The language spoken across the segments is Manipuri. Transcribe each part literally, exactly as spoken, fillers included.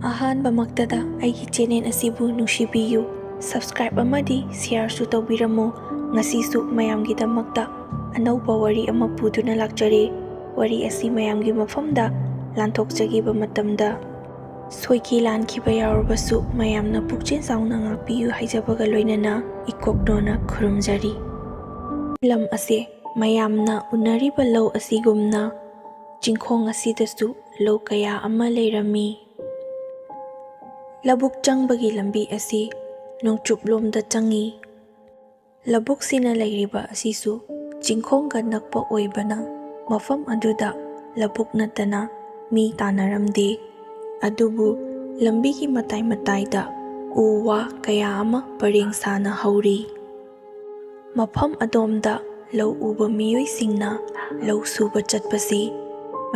ꯑꯍꯥꯟꯕꯃꯛꯇꯗ ꯑꯩꯒꯤ ꯆꯦꯅꯦꯜ ꯑꯁꯤꯕꯨ ꯅꯨꯡꯁꯤꯕꯤꯌꯨ, subscribe ꯑꯃꯗꯤ shareꯁꯨ ꯇꯧꯕꯤꯔꯝꯃꯨ꯫ ꯉꯁꯤꯁꯨ ꯃꯌꯥꯝꯒꯤꯗꯃꯛꯇ ꯑꯅꯧꯕ ꯋꯥꯔꯤ ꯑꯃ ꯄꯨꯗꯨꯅ ꯂꯥꯛꯆꯔꯦ꯫ ꯋꯥꯔꯤ ꯑꯁꯤ ꯃꯌꯥꯝꯒꯤ ꯃꯐꯝꯗ ꯂꯥꯟꯊꯣꯛꯆꯈꯤꯕ ꯃꯇꯝꯗ ꯁꯣꯏꯈꯤ ꯂꯥꯟꯈꯤꯕ ꯌꯥꯎꯔꯕꯁꯨ ꯃꯌꯥꯝꯅ ꯄꯨꯛꯆꯦꯜ ꯆꯥꯎꯅ ꯉꯥꯛꯄꯤꯌꯨ ꯍꯥꯏꯖꯕꯒ ꯂꯣꯏꯅꯅ ꯏꯀꯣꯛꯅꯣꯅ ꯈꯨꯔꯨꯝꯖꯔꯤ꯫ ꯂꯝ ꯑꯁꯦ ꯃꯌꯥꯝꯅ ꯎꯅꯔꯤꯕ ꯂꯧ ꯑꯁꯤꯒꯨꯝꯅ ꯆꯤꯡꯈꯣꯡ ꯑꯁꯤꯗꯁꯨ ꯂꯧ ꯀꯌꯥ ꯑꯃ ꯂꯩꯔꯝꯃꯤ꯫ ꯂꯧꯕꯨꯛ ꯆꯪꯕꯒꯤ ꯂꯝꯕꯤ ꯑꯁꯤ ꯅꯣꯡꯆꯨꯞꯂꯣꯝꯗ ꯆꯪꯏ꯫ ꯂꯧꯕꯨꯛꯁꯤꯅ ꯂꯩꯔꯤꯕ ꯑꯁꯤꯁꯨ ꯆꯤꯡꯈꯣꯡꯒ ꯅꯛꯄ ꯑꯣꯏꯕꯅ ꯃꯐꯝ ꯑꯗꯨꯗ ꯂꯧꯕꯨꯛ ꯅꯠꯇꯅ ꯃꯤ ꯇꯥꯅꯔꯝꯗꯦ꯫ ꯑꯗꯨꯕꯨ ꯂꯝꯕꯤꯒꯤ ꯃꯇꯥꯏ ꯃꯇꯥꯏꯗ ꯎ ꯋꯥ ꯀꯌꯥ ꯑꯃ ꯄꯔꯦꯡ ꯁꯥꯅ ꯍꯧꯔꯤ꯫ ꯃꯐꯝ ꯑꯗꯣꯝꯗ ꯂꯧ ꯎꯕ ꯃꯤꯑꯣꯏꯁꯤꯡꯅ ꯂꯧ ꯁꯨꯕ ꯆꯠꯄꯁꯤ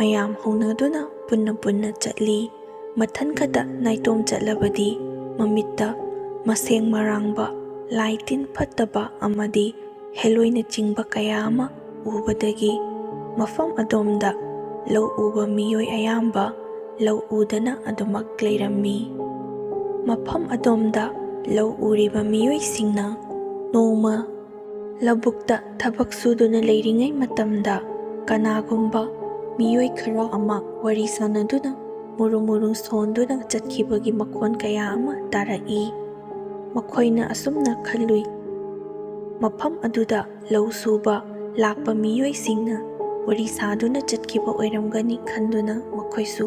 ꯃꯌꯥꯝ ꯍꯧꯅꯗꯨꯅ ꯄꯨꯟꯅ ꯄꯨꯟꯅ ꯆꯠꯂꯤ꯫ ꯃꯊꯟ ꯈꯛꯇ ꯅꯥꯏꯇꯣꯝ ꯆꯠꯂꯕꯗꯤ ꯃꯃꯤꯠꯇ ꯃꯁꯦꯡ ꯃꯔꯥꯡꯕ, ꯂꯥꯏ ꯇꯤꯟ ꯐꯠꯇꯕ ꯑꯃꯗꯤ ꯍꯦꯂꯣꯏꯅꯆꯤꯡꯕ ꯀꯌꯥ ꯑꯃ ꯎꯕꯗꯒꯤ ꯃꯐꯝ ꯑꯗꯣꯝꯗ ꯂꯧ ꯎꯕ ꯃꯤꯑꯣꯏ ꯑꯌꯥꯝꯕ ꯂꯧ ꯎꯗꯅ ꯑꯗꯨꯃꯛ ꯂꯩꯔꯝꯃꯤ꯫ ꯃꯐꯝ ꯑꯗꯣꯝꯗ ꯂꯧ ꯎꯔꯤꯕ ꯃꯤꯑꯣꯏꯁꯤꯡꯅ ꯅꯣꯡꯃ ꯂꯧꯕꯨꯛꯇ ꯊꯕꯛ ꯁꯨꯗꯨꯅ ꯂꯩꯔꯤꯉꯩ ꯃꯇꯝꯗ ꯀꯅꯥꯒꯨꯝꯕ ꯃꯤꯑꯣꯏ ꯈꯔ ꯑꯃ ꯋꯥꯔꯤ ꯁꯥꯟꯅꯗꯨꯅ ꯃꯨꯔꯨꯝ ꯃꯨꯔꯨꯝ ꯁꯣꯟꯗꯨꯅ ꯆꯠꯈꯤꯕꯒꯤ ꯃꯈꯣꯟ ꯀꯌꯥ ꯑꯃ ꯇꯥꯔꯛꯏ꯫ ꯃꯈꯣꯏꯅ ꯑꯁꯨꯝꯅ ꯈꯜꯂꯨꯏ, ꯃꯐꯝ ꯑꯗꯨꯗ ꯂꯧ ꯁꯨꯕ ꯂꯥꯛꯄ ꯃꯤꯑꯣꯏꯁꯤꯡꯅ ꯋꯥꯔꯤ ꯁꯥꯗꯨꯅ ꯆꯠꯈꯤꯕ ꯑꯣꯏꯔꯝꯒꯅꯤ ꯈꯟꯗꯨꯅ ꯃꯈꯣꯏꯁꯨ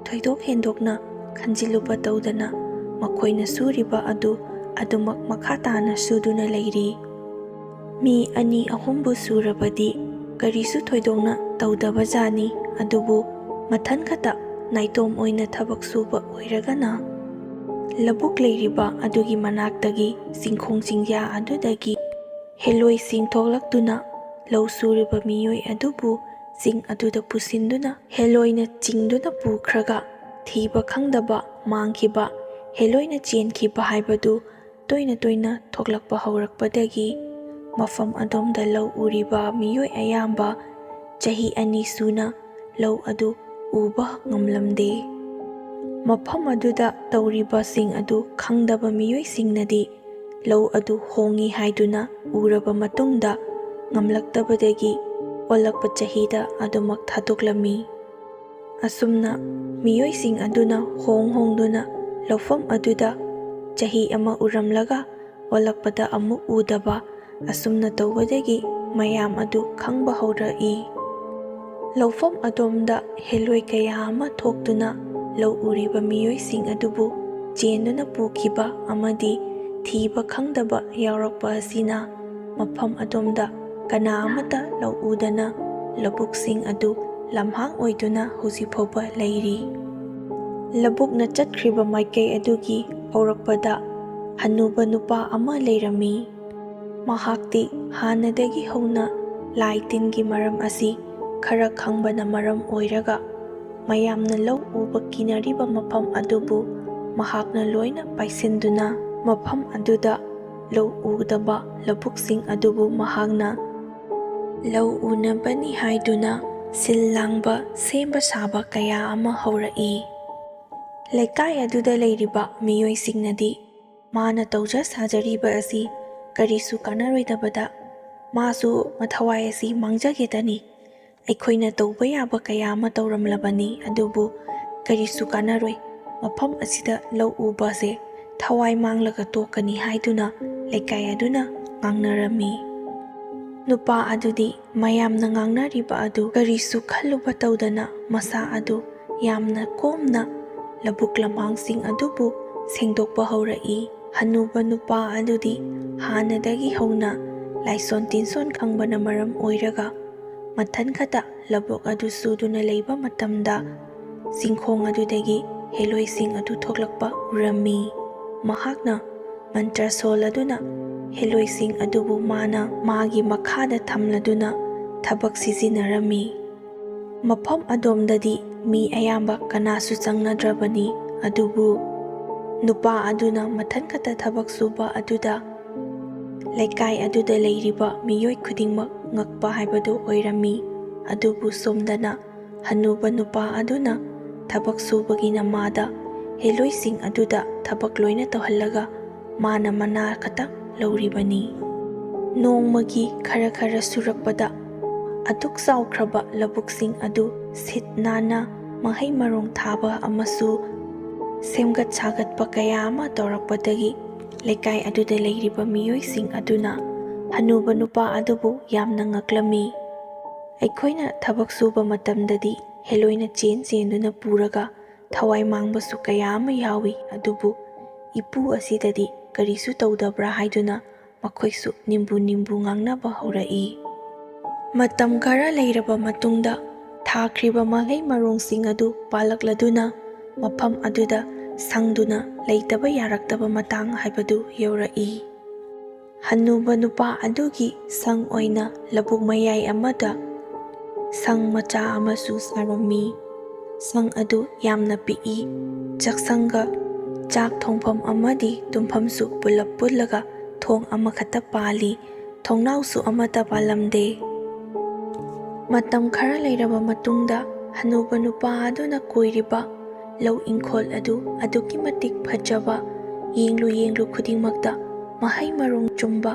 ꯊꯣꯏꯗꯣꯛ ꯍꯦꯟꯗꯣꯛꯅ ꯈꯟꯖꯤꯜꯂꯨꯕ ꯇꯧꯗꯅ ꯃꯈꯣꯏꯅ ꯁꯨꯔꯤꯕ ꯑꯗꯨ ꯑꯗꯨꯃꯛ ꯃꯈꯥ ꯇꯥꯅ ꯁꯨꯗꯨꯅ ꯂꯩꯔꯤ꯫ ꯃꯤ ꯑꯅꯤ ꯑꯍꯨꯝꯕꯨ ꯁꯨꯔꯕꯗꯤ ꯀꯔꯤꯁꯨ ꯊꯣꯏꯗꯣꯛꯅ ꯇꯧꯗꯕꯖꯥꯠꯅꯤ, ꯑꯗꯨꯕꯨ ꯃꯊꯟ ꯈꯛꯇ ꯅꯥꯏꯇꯣꯝ ꯑꯣꯏꯅ ꯊꯕꯛ ꯁꯨꯕ ꯑꯣꯏꯔꯒꯅ ꯂꯧꯕꯨꯛ ꯂꯩꯔꯤꯕ ꯑꯗꯨꯒꯤ ꯃꯅꯥꯛꯇꯒꯤ ꯆꯤꯡꯈꯣꯡ ꯆꯤꯡꯌꯥ ꯑꯗꯨꯗꯒꯤ ꯍꯦꯂꯣꯏꯁꯤꯡ ꯊꯣꯛꯂꯛꯇꯨꯅ ꯂꯧ ꯁꯨꯔꯤꯕ ꯃꯤꯑꯣꯏ ꯑꯗꯨꯕꯨ ꯆꯤꯡ ꯑꯗꯨꯗ ꯄꯨꯁꯤꯟꯗꯨꯅ ꯍꯦꯂꯣꯏꯅ ꯆꯤꯡꯗꯨꯅ ꯄꯨꯈ꯭ꯔꯒ ꯊꯤꯕ ꯈꯪꯗꯕ ꯃꯥꯡꯈꯤꯕ, ꯍꯦꯂꯣꯏꯅ ꯆꯦꯟꯈꯤꯕ ꯍꯥꯏꯕꯗꯨ ꯇꯣꯏꯅ ꯇꯣꯏꯅ ꯊꯣꯛꯂꯛꯄ ꯍꯧꯔꯛꯄꯗꯒꯤ ꯃꯐꯝ ꯑꯗꯣꯝꯗ ꯂꯧ ꯎꯔꯤꯕ ꯃꯤꯑꯣꯏ ꯑꯌꯥꯝꯕ ꯆꯍꯤ ꯑꯅꯤ ꯁꯨꯅ ꯂꯧ ꯑꯗꯨ ꯎꯕ ꯉꯝꯂꯝꯗꯦ꯫ ꯃꯐꯝ ꯑꯗꯨꯗ ꯇꯧꯔꯤꯕꯁꯤꯡ ꯑꯗꯨ ꯈꯪꯗꯕ ꯃꯤꯑꯣꯏꯁꯤꯡꯅꯗꯤ ꯂꯧ ꯑꯗꯨ ꯍꯣꯡꯏ ꯍꯥꯏꯗꯨꯅ ꯎꯔꯕ ꯃꯇꯨꯡꯗ ꯉꯝꯂꯛꯇꯕꯗꯒꯤ ꯑꯣꯜꯂꯛꯄ ꯆꯍꯤꯗ ꯑꯗꯨꯃꯛ ꯊꯥꯗꯣꯛꯂꯝꯃꯤ꯫ ꯑꯁꯨꯝꯅ ꯃꯤꯑꯣꯏꯁꯤꯡ ꯑꯗꯨꯅ ꯍꯣꯡ ꯍꯣꯡꯗꯨꯅ ꯂꯧꯐꯝ ꯑꯗꯨꯗ ꯆꯍꯤ ꯑꯃ ꯎꯔꯝꯂꯒ ꯑꯣꯜꯂꯛꯄꯗ ꯑꯃꯨꯛ ꯎꯗꯕ, ꯑꯁꯨꯝꯅ ꯇꯧꯕꯗꯒꯤ ꯃꯌꯥꯝ ꯑꯗꯨ ꯈꯪꯕ ꯍꯧꯔꯛꯏ꯫ ꯂꯧꯐꯝ ꯑꯗꯣꯝꯗ ꯍꯦꯂꯣꯏ ꯀꯌꯥ ꯑꯃ ꯊꯣꯛꯇꯨꯅ ꯂꯧ ꯎꯔꯤꯕ ꯃꯤꯑꯣꯏꯁꯤꯡ ꯑꯗꯨꯕꯨ ꯆꯦꯟꯗꯨꯅ ꯄꯨꯈꯤꯕ ꯑꯃꯗꯤ ꯊꯤꯕ ꯈꯪꯗꯕ ꯌꯥꯎꯔꯛꯄ ꯑꯁꯤꯅ ꯃꯐꯝ ꯑꯗꯣꯝꯗ ꯀꯅꯥ ꯑꯃꯠꯇ ꯂꯧ ꯎꯗꯅ ꯂꯧꯕꯨꯛꯁꯤꯡ ꯑꯗꯨ ꯂꯝꯍꯥꯡ ꯑꯣꯏꯗꯨꯅ ꯍꯧꯖꯤꯛ ꯐꯥꯎꯕ ꯂꯩꯔꯤ꯫ ꯂꯧꯕꯨꯛꯅ ꯆꯠꯈ꯭ꯔꯤꯕ ꯃꯥꯏꯀꯩ ꯑꯗꯨꯒꯤ ꯍꯧꯔꯛꯄꯗ ꯍꯅꯨꯕ ꯅꯨꯄꯥ ꯑꯃ ꯂꯩꯔꯝꯃꯤ꯫ ꯃꯍꯥꯛꯇꯤ ꯍꯥꯟꯅꯗꯒꯤ ꯍꯧꯅ ꯂꯥꯏ ꯇꯤꯟꯒꯤ ꯃꯔꯝ ꯑꯁꯤ ꯈꯔ ꯈꯪꯕꯅ ꯃꯔꯝ ꯑꯣꯏꯔꯒ ꯃꯌꯥꯝꯅ ꯂꯧ ꯎꯕ ꯀꯤꯅꯔꯤꯕ ꯃꯐꯝ ꯑꯗꯨꯕꯨ ꯃꯍꯥꯛꯅ ꯂꯣꯏꯅ ꯄꯥꯏꯁꯤꯟꯗꯨꯅ ꯃꯐꯝ ꯑꯗꯨꯗ ꯂꯧ ꯎꯗꯕ ꯂꯧꯕꯨꯛꯁꯤꯡ ꯑꯗꯨꯕꯨ ꯃꯍꯥꯛꯅ ꯂꯧ ꯎꯅꯕꯅꯤ ꯍꯥꯏꯗꯨꯅ ꯁꯤꯜ ꯂꯥꯡꯕ ꯁꯦꯝꯕ ꯁꯥꯕ ꯀꯌꯥ ꯑꯃ ꯍꯧꯔꯛꯏ꯫ ꯂꯩꯀꯥꯏ ꯑꯗꯨꯗ ꯂꯩꯔꯤꯕ ꯃꯤꯑꯣꯏꯁꯤꯡꯅꯗꯤ ꯃꯥꯅ ꯇꯧꯖ ꯁꯥꯖꯔꯤꯕ ꯑꯁꯤ ꯀꯔꯤꯁꯨ ꯀꯥꯟꯅꯔꯣꯏꯗꯕꯗ ꯃꯥꯁꯨ ꯃꯊꯧꯋꯥꯏ ꯑꯁꯤ ꯃꯥꯡꯖꯒꯦꯗꯅꯤ꯫ ꯑꯩꯈꯣꯏꯅ ꯇꯧꯕ ꯌꯥꯕ ꯀꯌꯥ ꯑꯃ ꯇꯧꯔꯝꯂꯕꯅꯤ, ꯑꯗꯨꯕꯨ ꯀꯔꯤꯁꯨ ꯀꯥꯟꯅꯔꯣꯏ, ꯃꯐꯝ ꯑꯁꯤꯗ ꯂꯧ ꯎꯕ ꯑꯁꯦ ꯊꯋꯥꯏ ꯃꯥꯡꯂꯒ ꯇꯣꯛꯀꯅꯤ ꯍꯥꯏꯗꯨꯅ ꯂꯩꯀꯥꯏ ꯑꯗꯨꯅ ꯉꯥꯡꯅꯔꯝꯃꯤ꯫ ꯅꯨꯄꯥ ꯑꯗꯨꯗꯤ ꯃꯌꯥꯝꯅ ꯉꯥꯡꯅꯔꯤꯕ ꯑꯗꯨ ꯀꯔꯤꯁꯨ ꯈꯜꯂꯨꯕ ꯇꯧꯗꯅ ꯃꯁꯥ ꯑꯗꯨ ꯌꯥꯝꯅ ꯀꯣꯝꯅ ꯂꯧꯕꯨꯛ ꯂꯝꯍꯥꯡꯁꯤꯡ ꯑꯗꯨꯕꯨ ꯁꯦꯡꯗꯣꯛꯄ ꯍꯧꯔꯛꯏ꯫ ꯍꯅꯨꯕ ꯅꯨꯄꯥ ꯑꯗꯨꯗꯤ ꯍꯥꯟꯅꯗꯒꯤ ꯍꯧꯅ ꯂꯥꯏꯁꯣꯟ ꯇꯤꯟꯁꯣꯟ ꯈꯪꯕꯅ ꯃꯔꯝ ꯑꯣꯏꯔꯒ ꯃꯊꯟꯈꯇ ꯂꯧꯕꯨꯛ ꯑꯗꯨ ꯁꯨꯗꯨꯅ ꯂꯩꯕ ꯃꯇꯝꯗ ꯆꯤꯡꯈꯣꯡ ꯑꯗꯨꯗꯒꯤ ꯍꯦꯂꯣꯏꯁꯤꯡ ꯑꯗꯨ ꯊꯣꯛꯂꯛꯄ ꯎꯔꯝꯃꯤ꯫ ꯃꯍꯥꯛꯅ ꯃꯟꯇ꯭ꯔ ꯁꯣꯜꯂꯗꯨꯅ ꯍꯦꯂꯣꯏꯁꯤꯡ ꯑꯗꯨꯕꯨ ꯃꯥꯅ ꯃꯥꯒꯤ ꯃꯈꯥꯗ ꯊꯝꯂꯗꯨꯅ ꯊꯕꯛ ꯁꯤꯖꯤꯟꯅꯔꯝꯃꯤ꯫ ꯃꯐꯝ ꯑꯗꯣꯝꯗꯗꯤ ꯃꯤ ꯑꯌꯥꯝꯕ ꯀꯅꯥꯁꯨ ꯆꯪꯅꯗ꯭ꯔꯕꯅꯤ, ꯑꯗꯨꯕꯨ ꯅꯨꯄꯥ ꯑꯗꯨꯅ ꯃꯊꯟꯈꯇ ꯊꯕꯛ ꯁꯨꯕ ꯑꯗꯨꯗ ꯂꯩꯀꯥꯏ ꯑꯗꯨꯗ ꯂꯩꯔꯤꯕ ꯃꯤꯑꯣꯏ ꯈꯨꯗꯤꯡꯃꯛ ꯉꯛꯄ ꯍꯥꯏꯕꯗꯨ ꯑꯣꯏꯔꯝꯃꯤ꯫ ꯑꯗꯨꯕꯨ ꯁꯣꯝꯗꯅ ꯍꯅꯨꯕ ꯅꯨꯄꯥ ꯑꯗꯨꯅ ꯊꯕꯛ ꯁꯨꯕꯒꯤ ꯅꯃꯥꯗ ꯍꯦꯂꯣꯏꯁꯤꯡ ꯑꯗꯨꯗ ꯊꯕꯛ ꯂꯣꯏꯅ ꯇꯧꯍꯜꯂꯒ ꯃꯥꯅ ꯃꯅꯥ ꯈꯛꯇ ꯂꯧꯔꯤꯕꯅꯤ꯫ ꯅꯣꯡꯃꯒꯤ ꯈꯔ ꯈꯔ ꯁꯨꯔꯛꯄꯗ ꯑꯗꯨꯛ ꯆꯥꯎꯈ꯭ꯔꯕ ꯂꯧꯕꯨꯛꯁꯤꯡ ꯑꯗꯨ ꯁꯤꯠ ꯅꯥꯟꯅ ꯃꯍꯩ ꯃꯔꯣꯡ ꯊꯥꯕ ꯑꯃꯁꯨ ꯁꯦꯝꯒꯠ ꯁꯥꯒꯠꯄ ꯀꯌꯥ ꯑꯃ ꯇꯧꯔꯛꯄꯗꯒꯤ ꯂꯩꯀꯥꯏ ꯑꯗꯨꯗ ꯂꯩꯔꯤꯕ ꯃꯤꯑꯣꯏꯁꯤꯡ ꯑꯗꯨꯅ ꯍꯅꯨꯕ ꯅꯨꯄꯥ ꯑꯗꯨꯕꯨ ꯌꯥꯝꯅ ꯉꯛꯂꯝꯃꯤ꯫ ꯑꯩꯈꯣꯏꯅ ꯊꯕꯛ ꯁꯨꯕ ꯃꯇꯝꯗꯗꯤ ꯍꯦꯂꯣꯏꯅ ꯆꯦꯟ ꯆꯦꯟꯗꯨꯅ ꯄꯨꯔꯒ ꯊꯋꯥꯏ ꯃꯥꯡꯕꯁꯨ ꯀꯌꯥ ꯑꯃ ꯌꯥꯎꯏ, ꯑꯗꯨꯕꯨ ꯏꯄꯨ ꯑꯁꯤꯗꯗꯤ ꯀꯔꯤꯁꯨ ꯇꯧꯗꯕ꯭ꯔꯥ ꯍꯥꯏꯗꯨꯅ ꯃꯈꯣꯏꯁꯨ ꯅꯤꯝꯕꯨ ꯅꯤꯝꯕꯨ ꯉꯥꯡꯅꯕ ꯍꯧꯔꯛꯏ꯫ ꯃꯇꯝ ꯈꯔ ꯂꯩꯔꯕ ꯃꯇꯨꯡꯗ ꯊꯥꯈ꯭ꯔꯤꯕ ꯃꯍꯩ ꯃꯔꯣꯡꯁꯤꯡ ꯑꯗꯨ ꯄꯥꯜꯂꯛꯂꯗꯨꯅ ꯃꯐꯝ ꯑꯗꯨꯗ ꯁꯪꯗꯨꯅ ꯂꯩꯇꯕ ꯌꯥꯔꯛꯇꯕ ꯃꯇꯥꯡ ꯍꯥꯏꯕꯗꯨ ꯌꯧꯔꯛꯏ꯫ ꯍꯅꯨꯕ ꯅꯨꯄꯥ ꯑꯗꯨꯒꯤ ꯁꯪ ꯑꯣꯏꯅ ꯂꯧꯕꯨꯛ ꯃꯌꯥꯏ ꯑꯃꯗ ꯁꯪ ꯃꯆꯥ ꯑꯃꯁꯨ ꯁꯥꯔꯝꯃꯤ꯫ ꯁꯪ ꯑꯗꯨ ꯌꯥꯝꯅ ꯄꯤꯛꯏ꯫ ꯆꯥꯛꯁꯪꯒ ꯆꯥꯛ ꯊꯣꯡꯐꯝ ꯑꯃꯗꯤ ꯇꯨꯝꯐꯝꯁꯨ ꯄꯨꯂꯞ ꯄꯨꯜꯂꯒ ꯊꯣꯡ ꯑꯃꯈꯛꯇ ꯄꯥꯜꯂꯤ꯫ ꯊꯣꯡꯅꯥꯎꯁꯨ ꯑꯃꯠꯇ ꯄꯥꯜꯂꯝꯗꯦ꯫ ꯃꯇꯝ ꯈꯔ ꯂꯩꯔꯕ ꯃꯇꯨꯡꯗ ꯍꯅꯨꯕ ꯅꯨꯄꯥ ꯑꯗꯨꯅ ꯀꯣꯏꯔꯤꯕ ꯂꯧ ꯏꯪꯈꯣꯜ ꯑꯗꯨ ꯑꯗꯨꯛꯀꯤ ꯃꯇꯤꯛ ꯐꯖꯕ, ꯌꯦꯡꯂꯨ ꯌꯦꯡꯂꯨ ꯈꯨꯗꯤꯡꯃꯛꯇ ꯃꯍꯩ ꯃꯔꯣꯡ ꯆꯨꯝꯕ,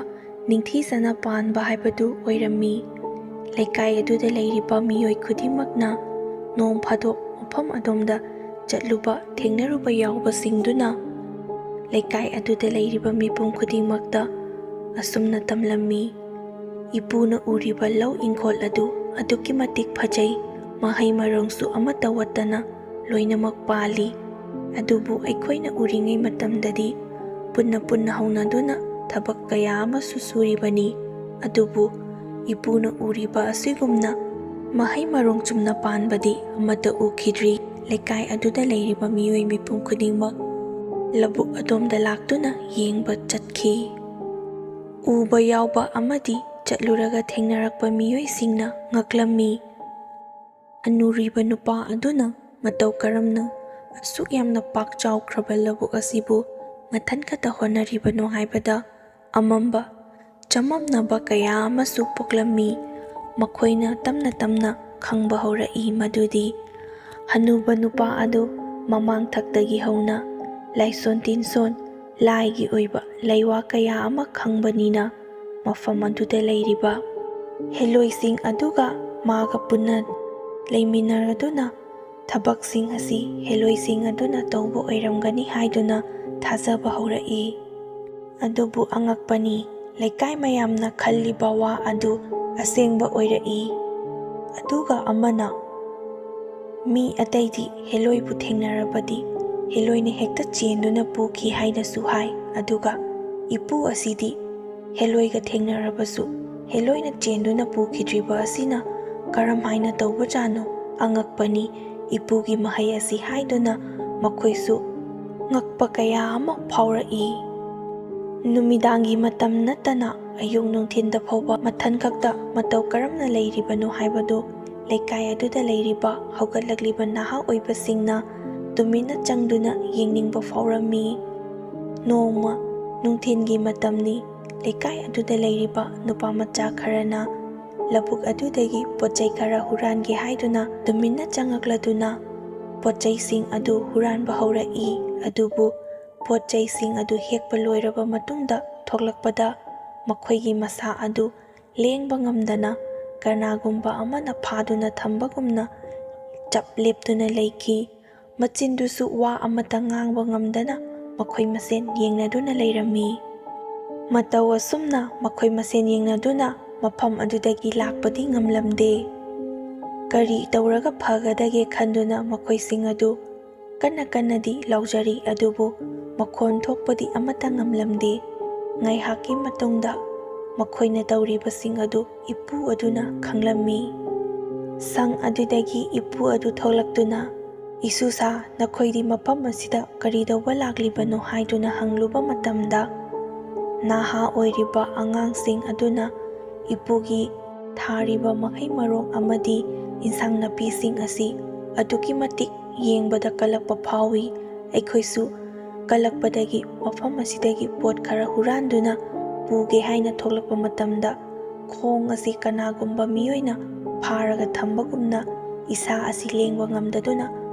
ꯅꯤꯡꯊꯤꯖꯅ ꯄꯥꯟꯕ ꯍꯥꯏꯕꯗꯨ ꯑꯣꯏꯔꯝꯃꯤ꯫ ꯂꯩꯀꯥꯏ ꯑꯗꯨꯗ ꯂꯩꯔꯤꯕ ꯃꯤꯑꯣꯏ ꯈꯨꯗꯤꯡꯃꯛꯅ ꯅꯣꯡ ꯐꯥꯗꯣꯛ ꯃꯐꯝ ꯑꯗꯣꯝꯗ ꯆꯠꯂꯨꯕ ꯊꯦꯡꯅꯔꯨꯕ ꯌꯥꯎꯕꯁꯤꯡꯗꯨꯅ ꯂꯩꯀꯥꯏ ꯑꯗꯨꯗ ꯂꯩꯔꯤꯕ ꯃꯤꯄꯨꯝ ꯈꯨꯗꯤꯡꯃꯛꯇ ꯑꯁꯨꯝꯅ ꯇꯝꯂꯝꯃꯤ, "ꯏꯄꯨꯅ ꯎꯔꯤꯕ ꯂꯧ ꯏꯪꯈꯣꯜ ꯑꯗꯨ ꯑꯗꯨꯛꯀꯤ ꯃꯇꯤꯛ ꯐꯖꯩ, ꯃꯍꯩ ꯃꯔꯣꯡꯁꯨ ꯑꯃꯠꯇ ꯋꯥꯠꯇꯅ ꯂꯣꯏꯅꯃꯛ ꯄꯥꯜꯂꯤ꯫ ꯑꯗꯨꯕꯨ ꯑꯩꯈꯣꯏꯅ ꯎꯔꯤꯉꯩ ꯃꯇꯝꯗꯗꯤ ꯄꯨꯟꯅ ꯄꯨꯟꯅ ꯍꯧꯅꯗꯨꯅ ꯊꯕꯛ ꯀꯌꯥ ꯑꯃꯁꯨ ꯁꯨꯔꯤꯕꯅꯤ꯫ ꯑꯗꯨꯕꯨ ꯏꯄꯨꯅ ꯎꯔꯤꯕ ꯑꯁꯤꯒꯨꯝꯅ ꯃꯍꯩ ꯃꯔꯣꯡ ꯆꯨꯝꯅ ꯄꯥꯟꯕꯗꯤ ꯑꯃꯠꯇ ꯎꯈꯤꯗ꯭ꯔꯤ꯫" ꯂꯩꯀꯥꯏ ꯑꯗꯨꯗ ꯂꯩꯔꯤꯕ ꯃꯤꯑꯣꯏ ꯃꯤꯄꯨꯝ ꯈꯨꯗꯤꯡꯃꯛ ꯂꯧꯕꯨꯛ ꯑꯗꯣꯝꯗ ꯂꯥꯛꯇꯨꯅ ꯌꯦꯡꯕ ꯆꯠꯈꯤ꯫ ꯎꯕ ꯌꯥꯎꯕ ꯑꯃꯗꯤ ꯆꯠꯂꯨꯔꯒ ꯊꯦꯡꯅꯔꯛꯄ ꯃꯤꯑꯣꯏꯁꯤꯡꯅ ꯉꯛꯂꯝꯃꯤ꯫ ꯑꯅꯨꯔꯤꯕ ꯅꯨꯄꯥ ꯑꯗꯨꯅ ꯃꯇꯧ ꯀꯔꯝꯅ ꯑꯁꯨꯛ ꯌꯥꯝꯅ ꯄꯥꯛ ꯆꯥꯎꯈ꯭ꯔꯕ ꯂꯧꯕꯨꯛ ꯑꯁꯤꯕꯨ ꯃꯊꯟ ꯈꯛꯇ ꯍꯣꯠꯅꯔꯤꯕꯅꯣ ꯍꯥꯏꯕꯗ ꯑꯃꯝꯕ, ꯆꯃꯝꯅꯕ ꯀꯌꯥ ꯑꯃꯁꯨ ꯄꯣꯛꯂꯝꯃꯤ꯫ ꯃꯈꯣꯏꯅ ꯇꯞꯅ ꯇꯞꯅ ꯈꯪꯕ ꯍꯧꯔꯛꯏ ꯃꯗꯨꯗꯤ ꯍꯅꯨꯕ ꯅꯨꯄꯥ ꯑꯗꯨ ꯃꯃꯥꯡꯊꯛꯇꯒꯤ ꯍꯧꯅ ꯂꯥꯏꯁꯣꯟ ꯇꯤꯟꯁꯣꯟ, ꯂꯥꯏꯒꯤ ꯑꯣꯏꯕ ꯂꯩꯋꯥ ꯀꯌꯥ ꯑꯃ ꯈꯪꯕꯅꯤꯅ, ꯃꯐꯝ ꯑꯗꯨꯗ ꯂꯩꯔꯤꯕ ꯍꯦꯂꯣꯏꯁꯤꯡ ꯑꯗꯨꯒ ꯃꯥꯒ ꯄꯨꯟꯅ ꯂꯩꯃꯤꯟꯅꯔꯗꯨꯅ, ꯊꯕꯛꯁꯤꯡ ꯑꯁꯤ ꯍꯦꯂꯣꯏꯁꯤꯡ ꯑꯗꯨꯅ ꯇꯧꯕ ꯑꯣꯏꯔꯝꯒꯅꯤ ꯍꯥꯏꯗꯨꯅ ꯊꯥꯖꯕ ꯍꯧꯔꯛꯏ꯫ ꯑꯗꯨꯕꯨ ꯑꯉꯛꯄꯅꯤ, ꯂꯩꯀꯥꯏ ꯃꯌꯥꯝꯅ ꯈꯜꯂꯤꯕ ꯋꯥ ꯑꯗꯨ ꯑꯁꯦꯡꯕ ꯑꯣꯏꯔꯛꯏ꯫ ꯑꯗꯨꯒ ꯑꯃꯅ, "ꯃꯤ ꯑꯇꯩꯗꯤ ꯍꯦꯂꯣꯏꯕꯨ ꯊꯦꯡꯅꯔꯕꯗꯤ ꯍꯦꯂꯣꯏꯅ ꯍꯦꯛꯇ ꯆꯦꯟꯗꯨꯅ ꯄꯨꯈꯤ ꯍꯥꯏꯅꯁꯨ ꯍꯥꯏ, ꯑꯗꯨꯒ ꯏꯄꯨ ꯑꯁꯤꯗꯤ ꯍꯦꯂꯣꯏꯒ ꯊꯦꯡꯅꯔꯕꯁꯨ ꯍꯦꯂꯣꯏꯅ ꯆꯦꯟꯗꯨꯅ ꯄꯨꯈꯤꯗ꯭ꯔꯤꯕ ꯑꯁꯤꯅ ꯀꯔꯝ ꯍꯥꯏꯅ ꯇꯧꯕꯖꯥꯠꯅꯣ? ꯑꯉꯛꯄꯅꯤ ꯏꯄꯨꯒꯤ ꯃꯍꯩ ꯑꯁꯤ" ꯍꯥꯏꯗꯨꯅ ꯃꯈꯣꯏꯁꯨ ꯉꯛꯄ ꯀꯌꯥ ꯑꯃ ꯐꯥꯎꯔꯛꯏ꯫ ꯅꯨꯃꯤꯗꯥꯡꯒꯤ ꯃꯇꯝ ꯅꯠꯇꯅ ꯑꯌꯨꯛ ꯅꯨꯡꯊꯤꯟꯗ ꯐꯥꯎꯕ ꯃꯊꯟ ꯈꯛꯇ ꯃꯇꯧ ꯀꯔꯝꯅ ꯂꯩꯔꯤꯕꯅꯣ ꯍꯥꯏꯕꯗꯨ ꯂꯩꯀꯥꯏ ꯑꯗꯨꯗ ꯂꯩꯔꯤꯕ ꯍꯧꯒꯠꯂꯛꯂꯤꯕ ꯅꯍꯥ ꯑꯣꯏꯕꯁꯤꯡꯅ ꯇꯨꯃꯤꯟꯅ ꯆꯪꯗꯨꯅ ꯌꯦꯡꯅꯤꯡꯕ ꯐꯥꯎꯔꯝꯃꯤ꯫ ꯅꯣꯡꯃ ꯅꯨꯡꯊꯤꯟꯒꯤ ꯃꯇꯝꯅꯤ꯫ ꯂꯩꯀꯥꯏ ꯑꯗꯨꯗ ꯂꯩꯔꯤꯕ ꯅꯨꯄꯥ ꯃꯆꯥ ꯈꯔꯅ ꯂꯧꯕꯨꯛ ꯑꯗꯨꯗꯒꯤ ꯄꯣꯠ ꯆꯩ ꯈꯔ ꯍꯨꯔꯥꯟꯒꯦ ꯍꯥꯏꯗꯨꯅ ꯇꯨꯃꯤꯟꯅ ꯆꯪꯂꯛꯂꯗꯨꯅ ꯄꯣꯠ ꯆꯩꯁꯤꯡ ꯑꯗꯨ ꯍꯨꯔꯥꯟꯕ ꯍꯧꯔꯛꯏ꯫ ꯑꯗꯨꯕꯨ ꯄꯣꯠ ꯆꯩꯁꯤꯡ ꯑꯗꯨ ꯍꯦꯛꯄ ꯂꯣꯏꯔꯕ ꯃꯇꯨꯡꯗ ꯊꯣꯛꯂꯛꯄꯗ ꯃꯈꯣꯏꯒꯤ ꯃꯁꯥ ꯑꯗꯨ ꯂꯦꯡꯕ ꯉꯝꯗꯅ ꯀꯅꯥꯒꯨꯝꯕ ꯑꯃꯅ ꯐꯥꯗꯨꯅ ꯊꯝꯕꯒꯨꯝꯅ ꯆꯞ ꯂꯦꯞꯇꯨꯅ ꯂꯩꯈꯤ꯫ ꯃꯆꯤꯟꯗꯨꯁꯨ ꯋꯥ ꯑꯃꯠꯇ ꯉꯥꯡꯕ ꯉꯝꯗꯅ ꯃꯈꯣꯏ ꯃꯁꯦꯟ ꯌꯦꯡꯅꯗꯨꯅ ꯂꯩꯔꯝꯃꯤ꯫ ꯃꯇꯧ ꯑꯁꯨꯝꯅ ꯃꯈꯣꯏ ꯃꯁꯦꯟ ꯌꯦꯡꯅꯗꯨꯅ ꯃꯐꯝ ꯑꯗꯨꯗꯒꯤ ꯂꯥꯛꯄꯗꯤ ꯉꯝꯂꯝꯗꯦ꯫ ꯀꯔꯤ ꯇꯧꯔꯒ ꯐꯒꯗꯒꯦ ꯈꯟꯗꯨꯅ ꯃꯈꯣꯏꯁꯤꯡ ꯑꯗꯨ ꯀꯟꯅ ꯀꯟꯅꯗꯤ ꯂꯥꯎꯖꯔꯤ, ꯑꯗꯨꯕꯨ ꯃꯈꯣꯟ ꯊꯣꯛꯄꯗꯤ ꯑꯃꯠꯇ ꯉꯝꯂꯝꯗꯦ꯫ ꯉꯥꯏꯍꯥꯛꯀꯤ ꯃꯇꯨꯡꯗ ꯃꯈꯣꯏꯅ ꯇꯧꯔꯤꯕꯁꯤꯡ ꯑꯗꯨ ꯏꯄꯨ ꯑꯗꯨꯅ ꯈꯪꯂꯝꯃꯤ꯫ ꯁꯪ ꯑꯗꯨꯗꯒꯤ ꯏꯄꯨ ꯑꯗꯨ ꯊꯣꯛꯂꯛꯇꯨꯅ, "ꯏꯁꯨꯁꯥ, ꯅꯈꯣꯏꯗꯤ ꯃꯐꯝ ꯑꯁꯤꯗ ꯀꯔꯤ ꯇꯧꯕ ꯂꯥꯛꯂꯤꯕꯅꯣ?" ꯍꯥꯏꯗꯨꯅ ꯍꯪꯂꯨꯕ ꯃꯇꯝꯗ, ꯅꯍꯥ ꯑꯣꯏꯔꯤꯕ ꯑꯉꯥꯡꯁꯤꯡ ꯑꯗꯨꯅ ꯏꯄꯨꯒꯤ ꯊꯥꯔꯤꯕ ꯃꯍꯩ ꯃꯔꯣꯡ ꯑꯃꯗꯤ ꯏꯟꯁꯥꯡ ꯅꯥꯄꯤꯁꯤꯡ ꯑꯁꯤ ꯑꯗꯨꯛꯀꯤ ꯃꯇꯤꯛ ꯌꯦꯡꯕꯗ ꯀꯜꯂꯛꯄ ꯐꯥꯎꯏ꯫ ꯑꯩꯈꯣꯏꯁꯨ ꯀꯜꯂꯛꯄꯗꯒꯤ ꯃꯐꯝ ꯑꯁꯤꯗꯒꯤ ꯄꯣꯠ ꯈꯔ ꯍꯨꯔꯥꯟꯗꯨꯅ ꯄꯨꯒꯦ ꯍꯥꯏꯅ ꯊꯣꯛꯂꯛꯄ ꯃꯇꯝꯗ, ꯈꯣꯡ ꯑꯁꯤ ꯀꯅꯥꯒꯨꯝꯕ ꯃꯤꯑꯣꯏꯅ ꯐꯥꯔꯒ ꯊꯝꯕꯒꯨꯝꯅ ꯏꯁꯥ ꯑꯁꯤ ꯂꯦꯡꯕ ꯉꯝꯗꯗꯨꯅ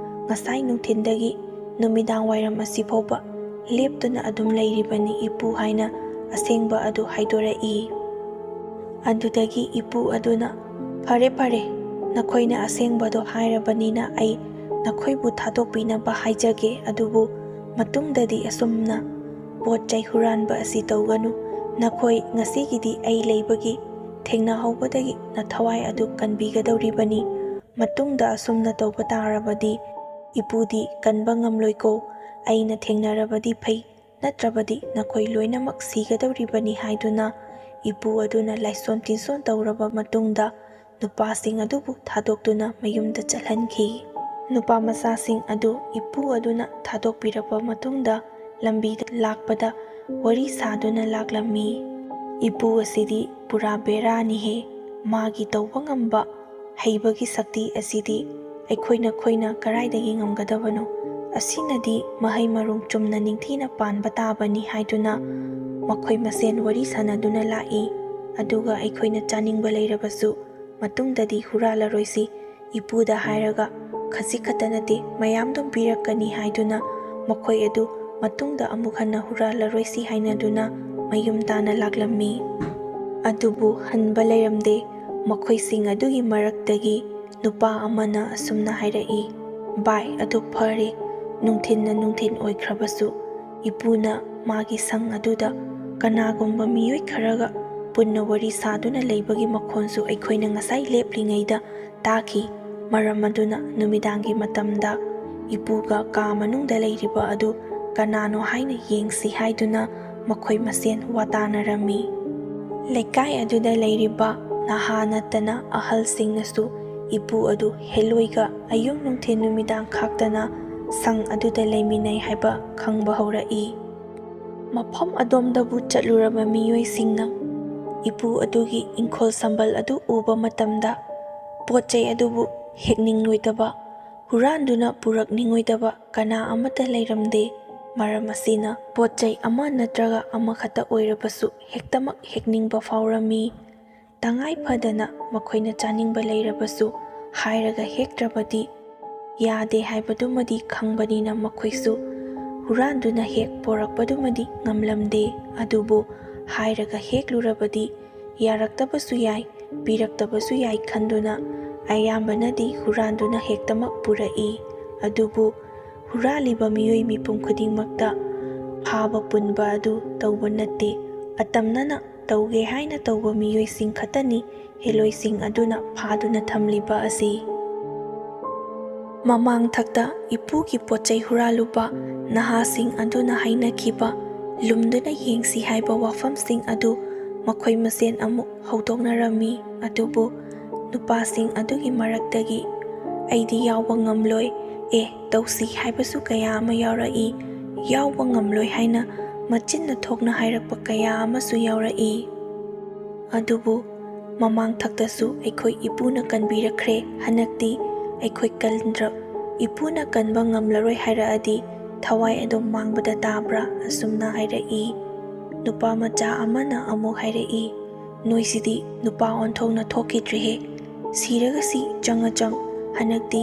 ꯉꯁꯥꯏ ꯅꯨꯡꯊꯤꯟꯗꯒꯤ ꯅꯨꯃꯤꯗꯥꯡ ꯋꯥꯏꯔꯝ ꯑꯁꯤ ꯐꯥꯎꯕ ꯂꯦꯞꯇꯨꯅ ꯑꯗꯨꯝ ꯂꯩꯔꯤꯕꯅꯤ ꯏꯄꯨ" ꯍꯥꯏꯅ ꯑꯁꯦꯡꯕ ꯑꯗꯨ ꯍꯥꯏꯗꯣꯔꯛꯏ꯫ ꯑꯗꯨꯗꯒꯤ ꯏꯄꯨ ꯑꯗꯨꯅ, "ꯐꯔꯦ, ꯐꯔꯦ, ꯅꯈꯣꯏꯅ ꯑꯁꯦꯡꯕꯗꯣ ꯍꯥꯏꯔꯕꯅꯤꯅ ꯑꯩ ꯅꯈꯣꯏꯕꯨ ꯊꯥꯗꯣꯛꯄꯤꯅꯕ ꯍꯥꯏꯖꯒꯦ, ꯑꯗꯨꯕꯨ ꯃꯇꯨꯡꯗꯗꯤ ꯑꯁꯨꯝꯅ ꯄꯣꯠ ꯆꯩ ꯍꯨꯔꯥꯟꯕ ꯑꯁꯤ ꯇꯧꯒꯅꯨ꯫ ꯅꯈꯣꯏ ꯉꯁꯤꯒꯤꯗꯤ ꯑꯩ ꯂꯩꯕꯒꯤ ꯊꯦꯡꯅꯍꯧꯕꯗꯒꯤ ꯅꯊꯋꯥꯏ ꯑꯗꯨ ꯀꯟꯕꯤꯒꯗꯧꯔꯤꯕꯅꯤ꯫ ꯃꯇꯨꯡꯗ ꯑꯁꯨꯝꯅ ꯇꯧꯕ ꯇꯥꯔꯕꯗꯤ ꯏꯄꯨꯗꯤ ꯀꯟꯕ ꯉꯝꯂꯣꯏꯀꯣ꯫ ꯑꯩꯅ ꯊꯦꯡꯅꯔꯕꯗꯤ ꯐꯩ, ꯅꯠꯇ꯭ꯔꯕꯗꯤ ꯅꯈꯣꯏ ꯂꯣꯏꯅꯃꯛ ꯁꯤꯒꯗꯧꯔꯤꯕꯅꯤ" ꯍꯥꯏꯗꯨꯅ ꯏꯄꯨ ꯑꯗꯨꯅ ꯂꯥꯏꯁꯣꯟ ꯇꯤꯟꯁꯣꯟ ꯇꯧꯔꯕ ꯃꯇꯨꯡꯗ ꯅꯨꯄꯥꯁꯤꯡ ꯑꯗꯨꯕꯨ ꯊꯥꯗꯣꯛꯇꯨꯅ ꯃꯌꯨꯝꯗ ꯆꯠꯍꯟꯈꯤ꯫ ꯅꯨꯄꯥ ꯃꯆꯥꯁꯤꯡ ꯑꯗꯨ ꯏꯄꯨ ꯑꯗꯨꯅ ꯊꯥꯗꯣꯛꯄꯤꯔꯕ ꯃꯇꯨꯡꯗ ꯂꯝꯕꯤꯗ ꯂꯥꯛꯄꯗ ꯋꯥꯔꯤ ꯁꯥꯗꯨꯅ ꯂꯥꯛꯂꯝꯃꯤ꯫ "ꯏꯄꯨ ꯑꯁꯤꯗꯤ ꯄꯨꯔꯥ ꯕꯦꯔꯥꯅꯤꯍꯦ꯫ ꯃꯥꯒꯤ ꯇꯧꯕ ꯉꯝꯕ ꯍꯩꯕꯒꯤ ꯁꯛꯇꯤ ꯑꯁꯤꯗꯤ ꯑꯩꯈꯣꯏꯅ ꯈꯣꯏꯅ ꯀꯔꯥꯏꯗꯒꯤ ꯉꯝꯒꯗꯕꯅꯣ? ꯑꯁꯤꯅꯗꯤ ꯃꯍꯩ ꯃꯔꯣꯡ ꯆꯨꯝꯅ ꯅꯤꯡꯊꯤꯅ ꯄꯥꯟꯕ ꯇꯥꯕꯅꯤ" ꯍꯥꯏꯗꯨꯅ ꯃꯈꯣꯏ ꯃꯁꯦꯟ ꯋꯥꯔꯤ ꯁꯥꯟꯅꯗꯨꯅ ꯂꯥꯛꯏ꯫ "ꯑꯗꯨꯒ ꯑꯩꯈꯣꯏꯅ ꯆꯥꯅꯤꯡꯕ ꯂꯩꯔꯕꯁꯨ ꯃꯇꯨꯡꯗꯗꯤ ꯍꯨꯔꯥꯜꯂꯔꯣꯏꯁꯤ, ꯏꯄꯨꯗ ꯍꯥꯏꯔꯒ ꯈꯖꯤꯛ ꯈꯛꯇ ꯅꯠꯇꯦ, ꯃꯌꯥꯝꯗꯨꯝ ꯄꯤꯔꯛꯀꯅꯤ" ꯍꯥꯏꯗꯨꯅ ꯃꯈꯣꯏ ꯑꯗꯨ ꯃꯇꯨꯡꯗ ꯑꯃꯨꯛ ꯍꯟꯅ ꯍꯨꯔꯥꯜꯂꯔꯣꯏꯁꯤ ꯍꯥꯏꯅꯗꯨꯅ ꯃꯌꯨꯝ ꯇꯥꯅ ꯂꯥꯛꯂꯝꯃꯤ꯫ ꯑꯗꯨꯕꯨ ꯍꯟꯕ ꯂꯩꯔꯝꯗꯦ꯫ ꯃꯈꯣꯏꯁꯤꯡ ꯑꯗꯨꯒꯤ ꯃꯔꯛꯇꯒꯤ ꯅꯨꯄꯥ ꯑꯃꯅ ꯑꯁꯨꯝꯅ ꯍꯥꯏꯔꯛꯏ, "ꯚꯥꯏ, ꯑꯗꯨ ꯐꯔꯦ, ꯅꯨꯡꯊꯤꯟꯅ ꯅꯨꯡꯊꯤꯟ ꯑꯣꯏꯈ꯭ꯔꯕꯁꯨ ꯏꯄꯨꯅ ꯃꯥꯒꯤ ꯁꯪ ꯑꯗꯨꯗ ꯀꯅꯥꯒꯨꯝꯕ ꯃꯤꯑꯣꯏ ꯈꯔꯒ ꯄꯨꯟꯅ ꯋꯥꯔꯤ ꯁꯥꯗꯨꯅ ꯂꯩꯕꯒꯤ ꯃꯈꯣꯟꯁꯨ ꯑꯩꯈꯣꯏꯅ ꯉꯁꯥꯏ ꯂꯦꯞꯂꯤꯉꯩꯗ ꯇꯥꯈꯤ꯫ ꯃꯔꯝ ꯑꯗꯨꯅ ꯅꯨꯃꯤꯗꯥꯡꯒꯤ ꯃꯇꯝꯗ ꯏꯄꯨꯒ ꯀꯥ ꯃꯅꯨꯡꯗ ꯂꯩꯔꯤꯕ ꯑꯗꯨ ꯀꯅꯥꯅꯣ ꯍꯥꯏꯅ ꯌꯦꯡꯁꯤ" ꯍꯥꯏꯗꯨꯅ ꯃꯈꯣꯏ ꯃꯁꯦꯟ ꯋꯥꯇꯥꯅꯔꯝꯃꯤ꯫ ꯂꯩꯀꯥꯏ ꯑꯗꯨꯗ ꯂꯩꯔꯤꯕ ꯅꯍꯥ ꯅꯠꯇꯅ ꯑꯍꯜꯁꯤꯡꯅꯁꯨ ꯏꯄꯨ ꯑꯗꯨ ꯍꯦꯂꯣꯏꯒ ꯑꯌꯨꯛ ꯅꯨꯡꯊꯤꯜ ꯅꯨꯃꯤꯗꯥꯡ ꯈꯥꯛꯇꯅ ꯁꯪ ꯑꯗꯨꯗ ꯂꯩꯃꯤꯟꯅꯩ ꯍꯥꯏꯕ ꯈꯪꯕ ꯍꯧꯔꯛꯏ꯫ ꯃꯐꯝ ꯑꯗꯣꯝꯗꯕꯨ ꯆꯠꯂꯨꯔꯕ ꯃꯤꯑꯣꯏꯁꯤꯡꯅ ꯏꯄꯨ ꯑꯗꯨꯒꯤ ꯏꯪꯈꯣꯜ ꯁꯝꯕꯜ ꯑꯗꯨ ꯎꯕ ꯃꯇꯝꯗ ꯄꯣꯠ ꯆꯩ ꯑꯗꯨꯕꯨ ꯍꯦꯛꯅꯤꯡꯂꯣꯏꯗꯕ, ꯍꯨꯔꯥꯟꯗꯨꯅ ꯄꯨꯔꯛꯅꯤꯡꯂꯣꯏꯗꯕ ꯀꯅꯥ ꯑꯃꯠꯇ ꯂꯩꯔꯝꯗꯦ꯫ ꯃꯔꯝ ꯑꯁꯤꯅ ꯄꯣꯠ ꯆꯩ ꯑꯃ ꯅꯠꯇ꯭ꯔꯒ ꯑꯃꯈꯛꯇ ꯑꯣꯏꯔꯕꯁꯨ ꯍꯦꯛꯇꯃꯛ ꯍꯦꯛꯅꯤꯡꯕ ꯐꯥꯎꯔꯝꯃꯤ꯫ ꯇꯉꯥꯏ ꯐꯗꯅ ꯃꯈꯣꯏꯅ ꯆꯥꯅꯤꯡꯕ ꯂꯩꯔꯕꯁꯨ ꯍꯥꯏꯔꯒ ꯍꯦꯛꯇ꯭ꯔꯕꯗꯤ ꯌꯥꯗꯦ ꯍꯥꯏꯕꯗꯨꯃꯗꯤ ꯈꯪꯕꯅꯤꯅ ꯃꯈꯣꯏꯁꯨ ꯍꯨꯔꯥꯟꯗꯨꯅ ꯍꯦꯛ ꯄꯣꯔꯛꯄꯗꯨꯃꯗꯤ ꯉꯝꯂꯝꯗꯦ꯫ ꯑꯗꯨꯕꯨ ꯍꯥꯏꯔꯒ ꯍꯦꯛꯂꯨꯔꯕꯗꯤ ꯌꯥꯔꯛꯇꯕꯁꯨ ꯌꯥꯏ, ꯄꯤꯔꯛꯇꯕꯁꯨ ꯌꯥꯏ ꯈꯟꯗꯨꯅ ꯑꯌꯥꯝꯕꯅꯗꯤ ꯍꯨꯔꯥꯟꯗꯨꯅ ꯍꯦꯛꯇꯃꯛ ꯄꯨꯔꯛꯏ꯫ ꯑꯗꯨꯕꯨ ꯍꯨꯔꯥꯜꯂꯤꯕ ꯃꯤꯑꯣꯏ ꯃꯤꯄꯨꯝ ꯈꯨꯗꯤꯡꯃꯛꯇ ꯐꯥꯕ ꯄꯨꯟꯕ ꯑꯗꯨ ꯇꯧꯕ ꯅꯠꯇꯦ꯫ ꯑꯇꯝꯅꯅ ꯇꯧꯒꯦ ꯍꯥꯏꯅ ꯇꯧꯕ ꯃꯤꯑꯣꯏꯁꯤꯡ ꯈꯛꯇꯅꯤ ꯍꯦꯂꯣꯏꯁꯤꯡ ꯑꯗꯨꯅ ꯐꯥꯗꯨꯅ ꯊꯝꯂꯤꯕ ꯑꯁꯤ꯫ ꯃꯃꯥꯡꯊꯛꯇ ꯏꯄꯨꯒꯤ ꯄꯣꯠꯆꯩ ꯍꯨꯔꯥꯜꯂꯨꯕ ꯅꯍꯥꯁꯤꯡ ꯑꯗꯨꯅ ꯍꯥꯏꯅꯈꯤꯕ ꯂꯨꯝꯗꯨꯅ ꯌꯦꯡꯁꯤ ꯍꯥꯏꯕ ꯋꯥꯐꯝꯁꯤꯡ ꯑꯗꯨ ꯃꯈꯣꯏ ꯃꯁꯦꯟ ꯑꯃꯨꯛ ꯍꯧꯗꯣꯛꯅꯔꯝꯃꯤ꯫ ꯑꯗꯨꯕꯨ ꯅꯨꯄꯥꯁꯤꯡ ꯑꯗꯨꯒꯤ ꯃꯔꯛꯇꯒꯤ "ꯑꯩꯗꯤ ꯌꯥꯎꯕ ꯉꯝꯂꯣꯏ, ꯑꯦ, ꯇꯧꯁꯤ" ꯍꯥꯏꯕꯁꯨ ꯀꯌꯥ ꯑꯃ ꯌꯥꯎꯔꯛꯏ꯫ "ꯌꯥꯎꯕ ꯉꯝꯂꯣꯏ" ꯍꯥꯏꯅ ꯃꯆꯤꯟꯅ ꯊꯣꯛꯅ ꯍꯥꯏꯔꯛꯄ ꯀꯌꯥ ꯑꯃꯁꯨ ꯌꯥꯎꯔꯛꯏ꯫ ꯑꯗꯨꯕꯨ ꯃꯃꯥꯡꯊꯛꯇꯁꯨ ꯑꯩꯈꯣꯏ ꯏꯄꯨꯅ ꯀꯟꯕꯤꯔꯛꯈ꯭ꯔꯦ꯫ ꯍꯟꯗꯛꯇꯤ ꯑꯩꯈꯣꯏ ꯀꯟꯗ꯭ꯔ-, ꯏꯄꯨꯅ ꯀꯟꯕ ꯉꯝꯂꯔꯣꯏ ꯍꯥꯏꯔꯛꯑꯗꯤ ꯊꯋꯥꯏ ꯑꯗꯨꯝ ꯃꯥꯡꯕꯗ ꯇꯥꯕ꯭ꯔꯥ? ꯑꯁꯨꯝꯅ ꯍꯥꯏꯔꯛꯏ꯫ ꯅꯨꯄꯥ ꯃꯆꯥ ꯑꯃꯅ ꯑꯃꯨꯛ ꯍꯥꯏꯔꯛꯏ, "ꯅꯣꯏꯁꯤꯗꯤ ꯅꯨꯄꯥ ꯑꯣꯟꯊꯣꯛꯅ ꯊꯣꯛꯈꯤꯗ꯭ꯔꯦꯍꯦ꯫ ꯁꯤꯔꯒ ꯁꯤ, ꯆꯪꯉ ꯆꯪ꯫ ꯍꯟꯗꯛꯇꯤ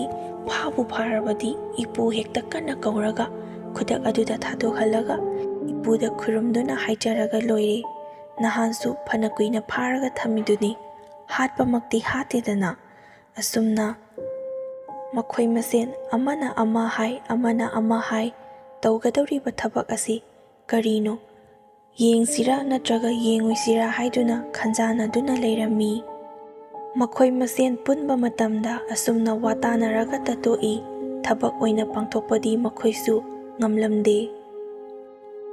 ꯐꯥꯕꯨ ꯐꯥꯔꯕꯗꯤ ꯏꯄꯨ ꯍꯦꯛꯇ ꯀꯟꯅ ꯀꯧꯔꯒ ꯈꯨꯗꯛ ꯑꯗꯨꯗ ꯊꯥꯗꯣꯛꯍꯜꯂꯒ ꯏꯄꯨꯗ ꯈꯨꯔꯨꯝꯗꯨꯅ ꯍꯥꯏꯖꯔꯒ ꯂꯣꯏꯔꯦ꯫ ꯅꯍꯥꯟꯁꯨ ꯐꯅ ꯀꯨꯏꯅ ꯐꯥꯔꯒ ꯊꯝꯃꯤꯗꯨꯅꯤ, ꯍꯥꯠꯄꯃꯛꯇꯤ ꯍꯥꯠꯇꯦꯗꯅ"꯫ ꯑꯁꯨꯝꯅ ꯃꯈꯣꯏ ꯃꯁꯦꯟ ꯑꯃꯅ ꯑꯃ ꯍꯥꯏ, ꯑꯃꯅ ꯑꯃ ꯍꯥꯏ, ꯇꯧꯒꯗꯧꯔꯤꯕ ꯊꯕꯛ ꯑꯁꯤ ꯀꯔꯤꯅꯣ? ꯌꯦꯡꯁꯤꯔꯥ ꯅꯠꯇ꯭ꯔꯒ ꯌꯦꯡꯉꯣꯏꯁꯤꯔꯥ ꯍꯥꯏꯗꯨꯅ ꯈꯟꯖꯥꯟꯅꯗꯨꯅ ꯂꯩꯔꯝꯃꯤ꯫ ꯃꯈꯣꯏ ꯃꯁꯦꯟ ꯄꯨꯟꯕ ꯃꯇꯝꯗ ꯑꯁꯨꯝꯅ ꯋꯥꯇꯥꯅꯔꯒꯇ ꯇꯣꯛꯏ꯫ ꯊꯕꯛ ꯑꯣꯏꯅ ꯄꯥꯡꯊꯣꯛꯄꯗꯤ ꯃꯈꯣꯏꯁꯨ ꯉꯝꯂꯝꯗꯦ꯫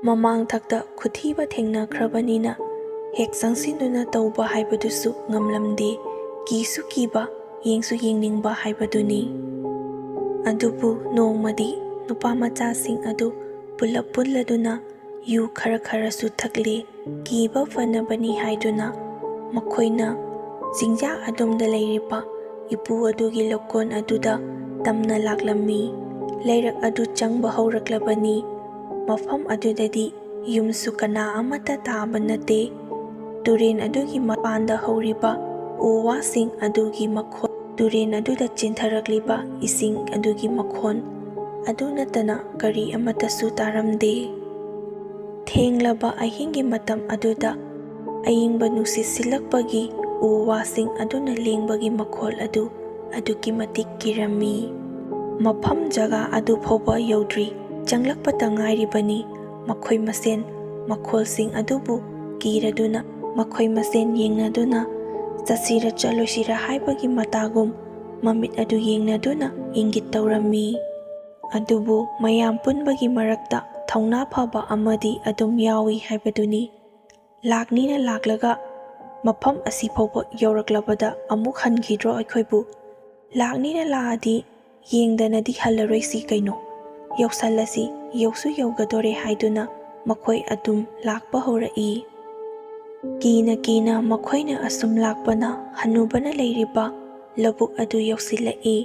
ꯃꯃꯥꯡꯊꯛꯇ ꯈꯨꯊꯤꯕ ꯊꯦꯡꯅꯈ꯭ꯔꯕꯅꯤꯅ ꯍꯦꯛ ꯆꯪꯁꯤꯟꯗꯨꯅ ꯇꯧꯕ ꯍꯥꯏꯕꯗꯨꯁꯨ ꯉꯝꯂꯝꯗꯦ꯫ ꯀꯤꯁꯨ ꯀꯤꯕ, ꯌꯦꯡꯁꯨ ꯌꯦꯡꯅꯤꯡꯕ ꯍꯥꯏꯕꯗꯨꯅꯤ꯫ ꯑꯗꯨꯕꯨ ꯅꯣꯡꯃꯗꯤ ꯅꯨꯄꯥ ꯃꯆꯥꯁꯤꯡ ꯑꯗꯨ ꯄꯨꯂꯞ ꯄꯨꯜꯂꯗꯨꯅ ꯌꯨ ꯈꯔ ꯈꯔꯁꯨ ꯊꯛꯂꯦ꯫ ꯀꯤꯕ ꯐꯅꯕꯅꯤ ꯍꯥꯏꯗꯨꯅ ꯃꯈꯣꯏꯅ ꯆꯤꯡꯖꯥ ꯑꯗꯣꯝꯗ ꯂꯩꯔꯤꯕ ꯏꯄꯨ ꯑꯗꯨꯒꯤ ꯂꯧꯀꯣꯟ ꯑꯗꯨꯗ ꯇꯝꯅ ꯂꯥꯛꯂꯝꯃꯤ꯫ ꯂꯩꯔꯛ ꯑꯗꯨ ꯆꯪꯕ ꯍꯧꯔꯛꯂꯕꯅꯤ꯫ ꯃꯐꯝ ꯑꯗꯨꯗꯗꯤ ꯌꯨꯝꯁꯨ ꯀꯅꯥ ꯑꯃꯠꯇ ꯇꯥꯕ ꯅꯠꯇꯦ꯫ ꯇꯨꯔꯦꯟ ꯑꯗꯨꯒꯤ ꯃꯄꯥꯟꯗ ꯍꯧꯔꯤꯕ ꯎ ꯋꯥꯁꯤꯡ ꯑꯗꯨꯒꯤ ꯃꯈꯣꯟ ꯇꯨꯔꯦꯟ ꯑꯗꯨꯗ ꯆꯦꯟꯊꯔꯛꯂꯤꯕ ꯏꯁꯤꯡ ꯑꯗꯨꯒꯤ ꯃꯈꯣꯟ ꯑꯗꯨ ꯅꯠꯇꯅ ꯀꯔꯤ ꯑꯃꯠꯇꯁꯨ ꯇꯥꯔꯝꯗꯦ꯫ ꯊꯦꯡꯂꯕ ꯑꯍꯤꯡꯒꯤ ꯃꯇꯝ ꯑꯗꯨꯗ ꯑꯏꯪꯕ ꯅꯨꯡꯁꯤꯠ ꯁꯤꯠꯂꯛꯄꯒꯤ ꯎ ꯋꯥꯁꯤꯡ ꯑꯗꯨꯅ ꯂꯦꯡꯕꯒꯤ ꯃꯈꯣꯜ ꯑꯗꯨ ꯑꯗꯨꯛꯀꯤ ꯃꯇꯤꯛ ꯀꯤꯔꯝꯃꯤ꯫ ꯃꯐꯝ ꯖꯒꯥ ꯑꯗꯨ ꯐꯥꯎꯕ ꯌꯧꯗ꯭ꯔꯤ, ꯆꯪꯂꯛꯄꯇ ꯉꯥꯏꯔꯤꯕꯅꯤ꯫ ꯃꯈꯣꯏ ꯃꯁꯦꯟ ꯃꯈꯣꯜꯁꯤꯡ ꯑꯗꯨꯕꯨ ꯀꯤꯔꯗꯨꯅ, ꯃꯈꯣꯏ ꯃꯁꯦꯟ ꯌꯦꯡꯅꯗꯨꯅ, ꯆꯠꯁꯤꯔ ꯆꯠꯂꯣꯏꯁꯤꯔ ꯍꯥꯏꯕꯒꯤ ꯃꯇꯥꯒꯨꯝ ꯃꯃꯤꯠ ꯑꯗꯨ ꯌꯦꯡꯅꯗꯨꯅ ꯏꯪꯒꯤꯠ ꯇꯧꯔꯝꯃꯤ꯫ ꯑꯗꯨꯕꯨ ꯃꯌꯥꯝ ꯄꯨꯟꯕꯒꯤ ꯃꯔꯛꯇ ꯊꯧꯅꯥ ꯐꯕ ꯑꯃꯗꯤ ꯑꯗꯨꯝ ꯌꯥꯎꯏ ꯍꯥꯏꯕꯗꯨꯅꯤ꯫ ꯂꯥꯛꯅꯤꯅ ꯂꯥꯛꯂꯒ ꯃꯐꯝ ꯑꯁꯤ ꯐꯥꯎꯕ ꯌꯧꯔꯛꯂꯕꯗ ꯑꯃꯨꯛ ꯍꯟꯈꯤꯗ꯭ꯔꯣ ꯑꯩꯈꯣꯏꯕꯨ? ꯂꯥꯛꯅꯤꯅ ꯂꯥꯛꯑꯗꯤ ꯌꯦꯡꯗꯅꯗꯤ ꯍꯜꯂꯔꯣꯏꯁꯤ ꯀꯩꯅꯣ? ꯌꯧꯁꯜꯂꯁꯤ, ꯌꯧꯁꯨ ꯌꯧꯒꯗꯣꯔꯦ ꯍꯥꯏꯗꯨꯅ ꯃꯈꯣꯏ ꯑꯗꯨꯝ ꯂꯥꯛꯄ ꯍꯧꯔꯛꯏ꯫ ꯀꯤꯅ ꯀꯤꯅ ꯃꯈꯣꯏꯅ ꯑꯁꯨꯝ ꯂꯥꯛꯄꯅ ꯍꯅꯨꯕꯅ ꯂꯩꯔꯤꯕ ꯂꯧꯕꯨꯛ ꯑꯗꯨ ꯌꯧꯁꯤꯜꯂꯛꯏ꯫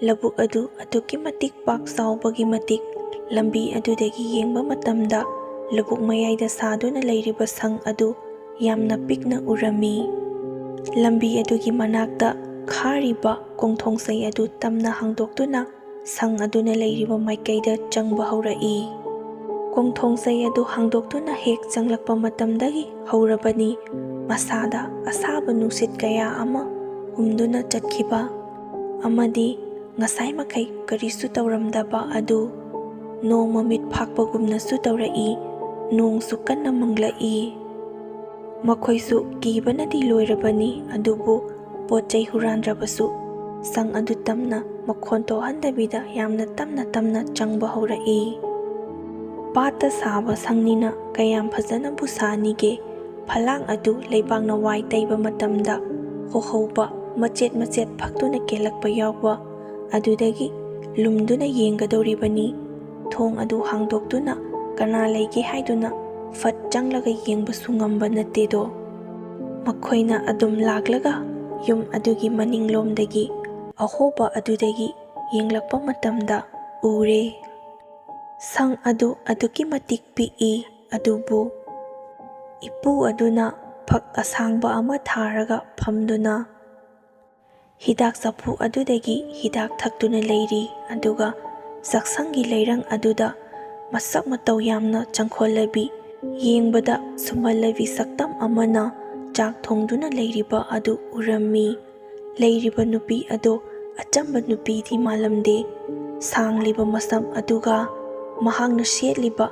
ꯂꯧꯕꯨꯛ ꯑꯗꯨ ꯑꯗꯨꯛꯀꯤ ꯃꯇꯤꯛ ꯄꯥꯛ ꯆꯥꯎꯕꯒꯤ ꯃꯇꯤꯛ ꯂꯝꯕꯤ ꯑꯗꯨꯗꯒꯤ ꯌꯦꯡꯕ ꯃꯇꯝꯗ ꯂꯧꯕꯨꯛ ꯃꯌꯥꯏꯗ ꯁꯥꯗꯨꯅ ꯂꯩꯔꯤꯕ ꯁꯪ ꯑꯗꯨ ꯌꯥꯝꯅ ꯄꯤꯛꯅ ꯎꯔꯝꯃꯤ꯫ ꯂꯝꯕꯤ ꯑꯗꯨꯒꯤ ꯃꯅꯥꯛꯇ ꯈꯥꯔꯤꯕ ꯀꯣꯡꯊꯣꯡꯆꯩ ꯑꯗꯨ ꯇꯝꯅ ꯍꯥꯡꯗꯣꯛꯇꯨꯅ ꯁꯪ ꯑꯗꯨꯅ ꯂꯩꯔꯤꯕ ꯃꯥꯏꯀꯩꯗ ꯆꯪꯕ ꯍꯧꯔꯛꯏ꯫ ꯀꯣꯡꯊꯣꯡꯆꯩ ꯑꯗꯨ ꯍꯥꯡꯗꯣꯛꯇꯨꯅ ꯍꯦꯛ ꯆꯪꯂꯛꯄ ꯃꯇꯝꯗꯒꯤ ꯍꯧꯔꯕꯅꯤ ꯃꯁꯥꯗ ꯑꯁꯥꯕ ꯅꯨꯡꯁꯤꯠ ꯀꯌꯥ ꯑꯃ ꯍꯨꯝꯗꯨꯅ ꯆꯠꯈꯤꯕ ꯑꯃꯗꯤ ꯉꯁꯥꯏ ꯃꯈꯩ ꯀꯔꯤꯁꯨ ꯇꯧꯔꯝꯗꯕ ꯑꯗꯨ ꯅꯣꯡ ꯃꯃꯤꯠ ꯐꯥꯛꯄꯒꯨꯝꯅꯁꯨ ꯇꯧꯔꯛꯏ꯫ ꯅꯣꯡꯁꯨ ꯀꯟꯅ ꯃꯪꯂꯛꯏ꯫ ꯃꯈꯣꯏꯁꯨ ꯀꯤꯕꯅꯗꯤ ꯂꯣꯏꯔꯕꯅꯤ, ꯑꯗꯨꯕꯨ ꯄꯣꯠ ꯆꯩ ꯍꯨꯔꯥꯟꯗ꯭ꯔꯕꯁꯨ ꯁꯪ ꯑꯗꯨ ꯇꯝꯅ ꯃꯈꯣꯟ ꯊꯣꯛꯍꯟꯗꯕꯤꯗ ꯌꯥꯝꯅ ꯇꯞꯅ ꯇꯞꯅ ꯆꯪꯕ ꯍꯧꯔꯛꯏ꯫ ꯄꯥꯠꯇ ꯁꯥꯕ ꯁꯪꯅꯤꯅ ꯀꯌꯥꯝ ꯐꯖꯅꯕꯨ ꯁꯥꯅꯤꯒꯦ? ꯐꯂꯥꯡ ꯑꯗꯨ ꯂꯩꯕꯥꯛꯅ ꯋꯥꯏ ꯇꯩꯕ ꯃꯇꯝꯗ ꯍꯣꯍꯧꯕ ꯃꯆꯦꯠ ꯃꯆꯦꯠ ꯐꯛꯇꯨꯅ ꯀꯦꯜꯂꯛꯄ ꯌꯥꯎꯕ ꯑꯗꯨꯗꯒꯤ ꯂꯨꯝꯗꯨꯅ ꯌꯦꯡꯒꯗꯧꯔꯤꯕꯅꯤ꯫ ꯊꯣꯡ ꯑꯗꯨ ꯍꯥꯡꯗꯣꯛꯇꯨꯅ ꯀꯅꯥ ꯂꯩꯒꯦ ꯍꯥꯏꯗꯨꯅ ꯐꯠ ꯆꯪꯂꯒ ꯌꯦꯡꯕꯁꯨ ꯉꯝꯕ ꯅꯠꯇꯦꯗꯣ꯫ ꯃꯈꯣꯏꯅ ꯑꯗꯨꯝ ꯂꯥꯛꯂꯒ ꯌꯨꯝ ꯑꯗꯨꯒꯤ ꯃꯅꯤꯡꯂꯣꯝꯗꯒꯤ ꯑꯍꯣꯕ ꯑꯗꯨꯗꯒꯤ ꯌꯦꯡꯂꯛꯄ ꯃꯇꯝꯗ ꯎꯔꯦ꯫ ꯁꯪ ꯑꯗꯨ ꯑꯗꯨꯛꯀꯤ ꯃꯇꯤꯛ ꯄꯤꯛꯏ, ꯑꯗꯨꯕꯨ ꯏꯄꯨ ꯑꯗꯨꯅ ꯐꯛ ꯑꯁꯥꯡꯕ ꯑꯃ ꯊꯥꯔꯒ ꯐꯝꯗꯨꯅ ꯍꯤꯗꯥꯛ ꯆꯐꯨ ꯑꯗꯨꯗꯒꯤ ꯍꯤꯗꯥꯛ ꯊꯛꯇꯨꯅ ꯂꯩꯔꯤ, ꯑꯗꯨꯒ ꯆꯥꯛꯁꯪꯒꯤ ꯂꯩꯔꯪ ꯑꯗꯨꯗ ꯃꯁꯛ ꯃꯇꯧ ꯌꯥꯝꯅ ꯆꯪꯈꯣꯜꯂꯕꯤ, ꯌꯦꯡꯕꯗ ꯁꯨꯝꯍꯜꯂꯕꯤ ꯁꯛꯇꯝ ꯑꯃꯅ ꯆꯥꯛ ꯊꯣꯡꯗꯨꯅ ꯂꯩꯔꯤꯕ ꯑꯗꯨ ꯎꯔꯝꯃꯤ꯫ ꯂꯩꯔꯤꯕ ꯅꯨꯄꯤ ꯑꯗꯨ ꯑꯆꯝꯕ ꯅꯨꯄꯤꯗꯤ ꯃꯥꯜꯂꯝꯗꯦ꯫ ꯁꯥꯡꯂꯤꯕ ꯃꯁꯝ ꯑꯗꯨꯒ ꯃꯍꯥꯛꯅ ꯁꯦꯠꯂꯤꯕ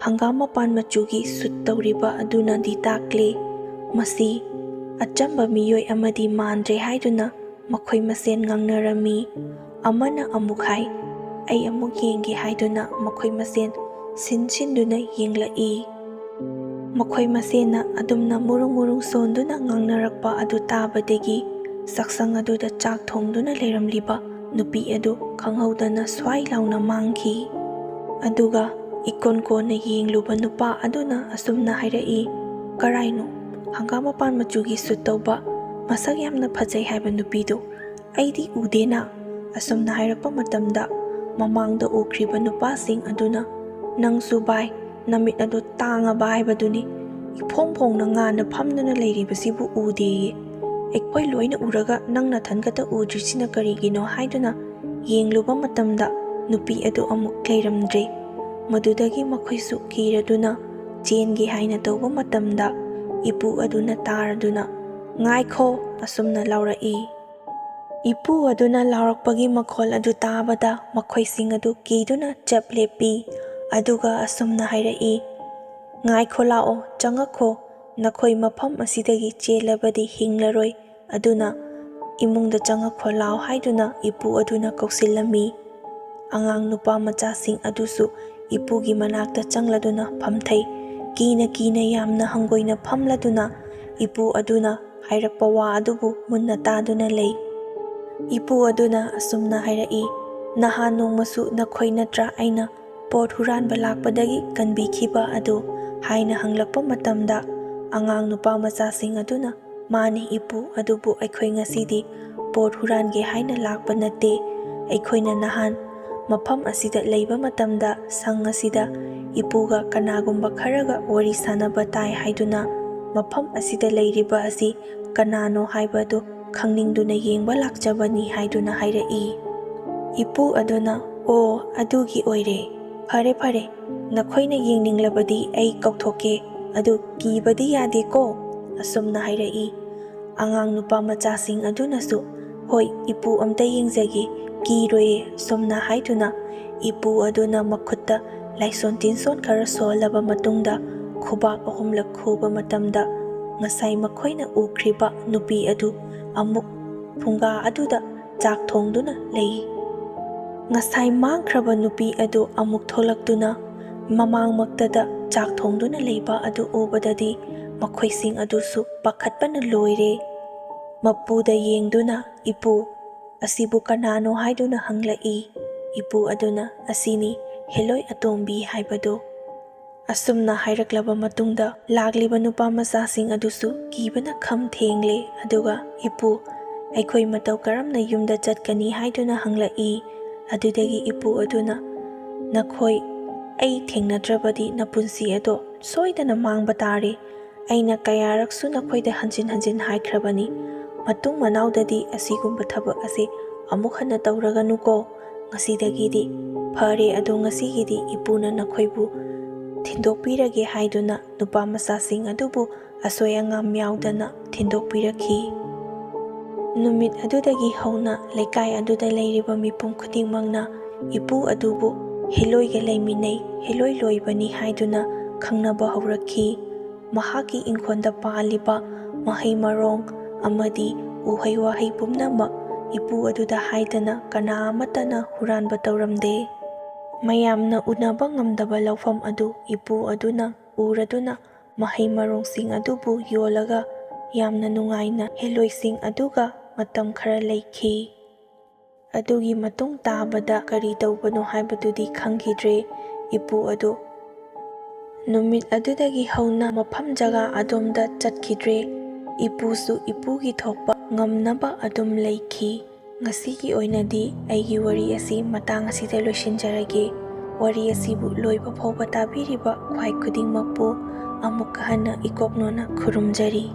ꯍꯪꯒꯥꯝ ꯃꯄꯥꯟ ꯃꯆꯨꯒꯤ ꯁꯨꯠ ꯇꯧꯔꯤꯕ ꯑꯗꯨꯅꯗꯤ ꯇꯥꯛꯂꯦ, ꯃꯁꯤ ꯑꯆꯝꯕ ꯃꯤꯑꯣꯏ ꯑꯃꯗꯤ ꯃꯥꯟꯗ꯭ꯔꯦ ꯍꯥꯏꯗꯨꯅ ꯃꯈꯣꯏ ꯃꯁꯦꯟ ꯉꯥꯡꯅꯔꯝꯃꯤ꯫ ꯑꯃꯅ ꯑꯃꯨꯛ ꯍꯥꯏ, "ꯑꯩ ꯑꯃꯨꯛ ꯌꯦꯡꯒꯦ" ꯍꯥꯏꯗꯨꯅ ꯃꯈꯣꯏ ꯃꯁꯦꯟ ꯁꯤꯟ ꯁꯤꯟꯗꯨꯅ ꯌꯦꯡꯂꯛꯏ꯫ ꯃꯈꯣꯏ ꯃꯁꯦꯟꯅ ꯑꯗꯨꯝꯅ ꯃꯨꯔꯨꯡ ꯃꯨꯔꯨꯡ ꯁꯣꯟꯗꯨꯅ ꯉꯥꯡꯅꯔꯛꯄ ꯑꯗꯨ ꯇꯥꯕꯗꯒꯤ ꯆꯥꯛꯁꯪ ꯑꯗꯨꯗ ꯆꯥꯛ ꯊꯣꯡꯗꯨꯅ ꯂꯩꯔꯝꯂꯤꯕ ꯅꯨꯄꯤ ꯑꯗꯨ ꯈꯪꯍꯧꯗꯅ ꯁ꯭ꯋꯥꯏ ꯂꯥꯎꯅ ꯃꯥꯡꯈꯤ꯫ ꯑꯗꯨꯒ ꯏꯀꯣꯟ ꯀꯣꯟꯅ ꯌꯦꯡꯂꯨꯕ ꯅꯨꯄꯥ ꯑꯗꯨꯅ ꯑꯁꯨꯝꯅ ꯍꯥꯏꯔꯛꯏ, "ꯀꯔꯥꯏꯅꯣ ꯍꯪꯒꯥꯝ ꯃꯄꯥꯟ ꯃꯆꯨꯒꯤ ꯁꯨꯠ ꯇꯧꯕ, ꯃꯁꯛ ꯌꯥꯝꯅ ꯐꯖꯩ ꯍꯥꯏꯕ ꯅꯨꯄꯤꯗꯨ? ꯑꯩꯗꯤ ꯎꯗꯦꯅ?" ꯑꯁꯨꯝꯅ ꯍꯥꯏꯔꯛꯄ ꯃꯇꯝꯗ ꯃꯃꯥꯡꯗ ꯎꯈ꯭ꯔꯤꯕ ꯅꯨꯄꯥꯁꯤꯡ ꯑꯗꯨꯅ, "ꯅꯪꯁꯨ ꯚꯥꯏ, ꯅꯃꯤꯠ ꯑꯗꯨ ꯇꯥꯡꯉꯕ ꯍꯥꯏꯕꯗꯨꯅꯤ꯫ ꯏꯐꯣꯡ ꯐꯣꯡꯅ ꯉꯥꯅ ꯐꯝꯗꯨꯅ ꯂꯩꯔꯤꯕꯁꯤꯕꯨ ꯎꯗꯦꯌꯦ꯫ ꯑꯩꯈꯣꯏ ꯂꯣꯏꯅ ꯎꯔꯒ ꯅꯪ ꯅꯊꯟꯈꯛꯇ ꯎꯗ꯭ꯔꯤꯁꯤꯅ ꯀꯔꯤꯒꯤꯅꯣ?" ꯍꯥꯏꯗꯨꯅ ꯌꯦꯡꯂꯨꯕ ꯃꯇꯝꯗ ꯅꯨꯄꯤ ꯑꯗꯨ ꯑꯃꯨꯛ ꯂꯩꯔꯝꯗ꯭ꯔꯦ꯫ ꯃꯗꯨꯗꯒꯤ ꯃꯈꯣꯏꯁꯨ ꯀꯤꯔꯗꯨꯅ ꯆꯦꯟꯒꯦ ꯍꯥꯏꯅ ꯇꯧꯕ ꯃꯇꯝꯗ ꯏꯄꯨ ꯑꯗꯨꯅ ꯇꯥꯔꯗꯨꯅ, "ꯉꯥꯏꯈꯣ!" ꯑꯁꯨꯝꯅ ꯂꯥꯎꯔꯛꯏ꯫ ꯏꯄꯨ ꯑꯗꯨꯅ ꯂꯥꯎꯔꯛꯄꯒꯤ ꯃꯈꯣꯜ ꯑꯗꯨ ꯇꯥꯕꯗ ꯃꯈꯣꯏꯁꯤꯡ ꯑꯗꯨ ꯀꯤꯗꯨꯅ ꯆꯞ ꯂꯦꯞꯄꯤ꯫ ꯑꯗꯨꯒ ꯑꯁꯨꯝꯅ ꯍꯥꯏꯔꯛꯏ, "ꯉꯥꯏꯈꯣ ꯂꯥꯛꯑꯣ, ꯆꯪꯉꯛꯈꯣ꯫ ꯅꯈꯣꯏ ꯃꯐꯝ ꯑꯁꯤꯗꯒꯤ ꯆꯦꯜꯂꯕꯗꯤ ꯍꯤꯡꯂꯔꯣꯏ꯫ ꯑꯗꯨꯅ ꯏꯃꯨꯡꯗ ꯆꯪꯉꯛꯈꯣ ꯂꯥꯛꯑꯣ" ꯍꯥꯏꯗꯨꯅ ꯏꯄꯨ ꯑꯗꯨꯅ ꯀꯧꯁꯤꯜꯂꯝꯃꯤ꯫ ꯑꯉꯥꯡ ꯅꯨꯄꯥ ꯃꯆꯥꯁꯤꯡ ꯑꯗꯨꯁꯨ ꯏꯄꯨꯒꯤ ꯃꯅꯥꯛꯇ ꯆꯪꯂꯗꯨꯅ ꯐꯝꯊꯩ꯫ ꯀꯤꯅ ꯀꯤꯅ ꯌꯥꯝꯅ ꯍꯪꯒꯣꯏꯅ ꯐꯝꯂꯗꯨꯅ ꯏꯄꯨ ꯑꯗꯨꯅ ꯍꯥꯏꯔꯛꯄ ꯋꯥ ꯑꯗꯨꯕꯨ ꯃꯨꯟꯅ ꯇꯥꯗꯨꯅ ꯂꯩ꯫ ꯏꯄꯨ ꯑꯗꯨꯅ ꯑꯁꯨꯝꯅ ꯍꯥꯏꯔꯛꯏ, "ꯅꯍꯥꯟ ꯅꯣꯡꯃꯁꯨ ꯅꯈꯣꯏ ꯅꯠꯇ꯭ꯔꯥ ꯑꯩꯅ ꯄꯣꯠ ꯍꯨꯔꯥꯟꯕ ꯂꯥꯛꯄꯗꯒꯤ ꯀꯟꯕꯤꯈꯤꯕ ꯑꯗꯨ?" ꯍꯥꯏꯅ ꯍꯪꯂꯛꯄ ꯃꯇꯝꯗ ꯑꯉꯥꯡ ꯅꯨꯄꯥ ꯃꯆꯥꯁꯤꯡ ꯑꯗꯨꯅ, "ꯃꯥꯅꯤ ꯏꯄꯨ, ꯑꯗꯨꯕꯨ ꯑꯩꯈꯣꯏ ꯉꯁꯤꯗꯤ ꯄꯣꯠ ꯍꯨꯔꯥꯟꯒꯦ ꯍꯥꯏꯅ ꯂꯥꯛꯄ ꯅꯠꯇꯦ꯫ ꯑꯩꯈꯣꯏꯅ ꯅꯍꯥꯟ ꯃꯐꯝ ꯑꯁꯤꯗ ꯂꯩꯕ ꯃꯇꯝꯗ ꯁꯪ ꯑꯁꯤꯗ ꯏꯄꯨꯒ ꯀꯅꯥꯒꯨꯝꯕ ꯈꯔꯒ ꯋꯥꯔꯤ ꯁꯥꯟꯅꯕ ꯇꯥꯏ ꯍꯥꯏꯗꯨꯅ ꯃꯐꯝ ꯑꯁꯤꯗ ꯂꯩꯔꯤꯕ ꯑꯁꯤ ꯀꯅꯥꯅꯣ ꯍꯥꯏꯕ ꯑꯗꯨ ꯈꯪꯅꯤꯡꯗꯨꯅ ꯌꯦꯡꯕ ꯂꯥꯛꯆꯕꯅꯤ" ꯍꯥꯏꯗꯨꯅ ꯍꯥꯏꯔꯛꯏ꯫ ꯏꯄꯨ ꯑꯗꯨꯅ, "ꯑꯣ, ꯑꯗꯨꯒꯤ ꯑꯣꯏꯔꯦ꯫ ꯐꯔꯦ, ꯐꯔꯦ, ꯅꯈꯣꯏꯅ ꯌꯦꯡꯅꯤꯡꯂꯕꯗꯤ ꯑꯩ ꯀꯧꯊꯣꯛꯀꯦ, ꯑꯗꯨ ꯀꯤꯕꯗꯤ ꯌꯥꯗꯦꯀꯣ?" ꯑꯁꯨꯝꯅ ꯍꯥꯏꯔꯛꯏ꯫ ꯑꯉꯥꯡ ꯅꯨꯄꯥ ꯃꯆꯥꯁꯤꯡ ꯑꯗꯨꯅꯁꯨ, "ꯍꯣꯏ, ꯏꯄꯨ, ꯑꯝꯇ ꯌꯦꯡꯖꯒꯦ, ꯀꯤꯔꯣꯏꯌꯦ" ꯁꯨꯝꯅ ꯍꯥꯏꯗꯨꯅ, ꯏꯄꯨ ꯑꯗꯨꯅ ꯃꯈꯨꯠꯇ ꯂꯥꯏꯁꯣꯟ ꯇꯤꯟꯁꯣꯟ ꯈꯔ ꯁꯣꯜꯂꯕ ꯃꯇꯨꯡꯗ, ꯈꯨꯕꯥꯛ ꯑꯍꯨꯝꯂꯛ ꯈꯨꯕ ꯃꯇꯝꯗ, ꯉꯁꯥꯏ ꯃꯈꯣꯏꯅ ꯎꯈ꯭ꯔꯤꯕ ꯅꯨꯄꯤ ꯑꯗꯨ ꯑꯃꯨꯛ ꯐꯨꯡꯒꯥ ꯑꯗꯨꯗ ꯆꯥꯛ ꯊꯣꯡꯗꯨꯅ ꯂꯩ꯫ ꯉꯁꯥꯏ ꯃꯥꯡꯈ꯭ꯔꯕ ꯅꯨꯄꯤ ꯑꯗꯨ ꯑꯃꯨꯛ ꯊꯣꯛꯂꯛꯇꯨꯅ, ꯃꯃꯥꯡꯃꯛꯇꯗ ꯆꯥꯛ ꯊꯣꯡꯗꯨꯅ ꯂꯩꯕ ꯑꯗꯨ ꯎꯕꯗꯗꯤ, ꯃꯈꯣꯏꯁꯤꯡ ꯑꯗꯨꯁꯨ ꯄꯥꯈꯠꯄꯅ ꯂꯣꯏꯔꯦ꯫ ꯃꯄꯨꯗ ꯌꯦꯡꯗꯨꯅ, "ꯏꯄꯨ, ꯑꯁꯤꯕꯨ ꯀꯅꯥꯅꯣ?" ꯍꯥꯏꯗꯨꯅ ꯍꯪꯂꯛꯏ꯫ ꯏꯄꯨ ꯑꯗꯨꯅ, "ꯑꯁꯤꯅꯤ ꯍꯦꯂꯣꯏ ꯑꯇꯣꯝꯕꯤ ꯍꯥꯏꯕꯗꯨ"꯫ ꯑꯁꯨꯝꯅ ꯍꯥꯏꯔꯛꯂꯕ ꯃꯇꯨꯡꯗ, ꯂꯥꯛꯂꯤꯕ ꯅꯨꯄꯥ ꯃꯆꯥꯁꯤꯡ ꯑꯗꯨꯁꯨ ꯀꯤꯕꯅ ꯈꯝ ꯊꯦꯡꯂꯦ꯫ ꯑꯗꯨꯒ, "ꯏꯄꯨ, ꯑꯩꯈꯣꯏ ꯃꯇꯧ ꯀꯔꯝꯅ ꯌꯨꯝꯗ ꯆꯠꯀꯅꯤ?" ꯍꯥꯏꯗꯨꯅ ꯍꯪꯂꯛꯏ꯫ ꯑꯗꯨꯗꯒꯤ ꯏꯄꯨ ꯑꯗꯨꯅ, "ꯅꯈꯣꯏ ꯑꯩ ꯊꯦꯡꯅꯗ꯭ꯔꯕꯗꯤ ꯅꯄꯨꯟꯁꯤ ꯑꯗꯣ ꯁꯣꯏꯗꯅ ꯃꯥꯡꯕ ꯇꯥꯔꯦ꯫ ꯑꯩꯅ ꯀꯌꯥꯔꯛꯁꯨ ꯅꯈꯣꯏꯗ ꯍꯟꯖꯤꯟ ꯍꯟꯖꯤꯟ ꯍꯥꯏꯈ꯭ꯔꯕꯅꯤ, ꯃꯇꯨꯡ ꯃꯅꯥꯎꯗꯗꯤ ꯑꯁꯤꯒꯨꯝꯕ ꯊꯕꯛ ꯑꯁꯤ ꯑꯃꯨꯛ ꯍꯟꯅ ꯇꯧꯔꯒꯅꯨꯀꯣ꯫ ꯉꯁꯤꯗꯒꯤꯗꯤ ꯐꯔꯦ, ꯑꯗꯣ ꯉꯁꯤꯒꯤꯗꯤ ꯏꯄꯨꯅ ꯅꯈꯣꯏꯕꯨ ꯊꯤꯟꯗꯣꯛꯄꯤꯔꯒꯦ" ꯍꯥꯏꯗꯨꯅ ꯅꯨꯄꯥ ꯃꯆꯥꯁꯤꯡ ꯑꯗꯨꯕꯨ ꯑꯁꯣꯏ ꯑꯉꯥꯝ ꯌꯥꯎꯗꯅ ꯊꯤꯟꯗꯣꯛꯄꯤꯔꯛꯈꯤ꯫ ꯅꯨꯃꯤꯠ ꯑꯗꯨꯗꯒꯤ ꯍꯧꯅ ꯂꯩꯀꯥꯏ ꯑꯗꯨꯗ ꯂꯩꯔꯤꯕ ꯃꯤꯄꯨꯝ ꯈꯨꯗꯤꯡꯃꯛꯅ ꯏꯄꯨ ꯑꯗꯨꯕꯨ ꯍꯦꯂꯣꯏꯒ ꯂꯩꯃꯤꯟꯅꯩ, ꯍꯦꯂꯣꯏ ꯂꯣꯏꯕꯅꯤ ꯍꯥꯏꯗꯨꯅ ꯈꯪꯅꯕ ꯍꯧꯔꯛꯈꯤ꯫ ꯃꯍꯥꯛꯀꯤ ꯏꯪꯈꯣꯜꯗ ꯄꯥꯜꯂꯤꯕ ꯃꯍꯩ ꯃꯔꯣꯡ ꯑꯃꯗꯤ ꯎꯍꯩ ꯋꯥꯍꯩ ꯄꯨꯝꯅꯃꯛ ꯏꯄꯨ ꯑꯗꯨꯗ ꯍꯥꯏꯗꯅ ꯀꯅꯥ ꯑꯃꯠꯇꯅ ꯍꯨꯔꯥꯟꯕ ꯇꯧꯔꯝꯗꯦ꯫ ꯃꯌꯥꯝꯅ ꯎꯅꯕ ꯉꯝꯗꯕ ꯂꯧꯐꯝ ꯑꯗꯨ ꯏꯄꯨ ꯑꯗꯨꯅ ꯎꯔꯗꯨꯅ ꯃꯍꯩ ꯃꯔꯣꯡꯁꯤꯡ ꯑꯗꯨꯕꯨ ꯌꯣꯜꯂꯒ ꯌꯥꯝꯅ ꯅꯨꯡꯉꯥꯏꯅ ꯍꯦꯂꯣꯏꯁꯤꯡ ꯑꯗꯨꯒ ꯃꯇꯝ ꯈꯔ ꯂꯩꯈꯤ꯫ ꯑꯗꯨꯒꯤ ꯃꯇꯨꯡ ꯇꯥꯕꯗ ꯀꯔꯤ ꯇꯧꯕꯅꯣ ꯍꯥꯏꯕꯗꯨꯗꯤ ꯈꯪꯈꯤꯗ꯭ꯔꯦ꯫ ꯏꯄꯨ ꯑꯗꯨ ꯅꯨꯃꯤꯠ ꯑꯗꯨꯗꯒꯤ ꯍꯧꯅ ꯃꯐꯝ ꯖꯒꯥ ꯑꯗꯣꯝꯗ ꯆꯠꯈꯤꯗ꯭ꯔꯦ꯫ ꯏꯄꯨꯁꯨ ꯏꯄꯨꯒꯤ ꯊꯣꯛꯄ ꯉꯝꯅꯕ ꯑꯗꯨꯝ ꯂꯩꯈꯤ꯫ ꯉꯁꯤꯒꯤ ꯑꯣꯏꯅꯗꯤ ꯑꯩꯒꯤ ꯋꯥꯔꯤ ꯑꯁꯤ ꯃꯇꯥꯡ ꯑꯁꯤꯗ ꯂꯣꯏꯁꯤꯟꯖꯔꯒꯦ꯫ ꯋꯥꯔꯤ ꯑꯁꯤꯕꯨ ꯂꯣꯏꯕ ꯐꯥꯎꯕ ꯇꯥꯕꯤꯔꯤꯕ ꯈ꯭ꯋꯥꯏ ꯈꯨꯗꯤꯡꯃꯛꯄꯨ ꯑꯃꯨꯛꯀ ꯍꯟꯅ ꯏꯀꯣꯛꯅꯣꯅ ꯈꯨꯔꯨꯝꯖꯔꯤ꯫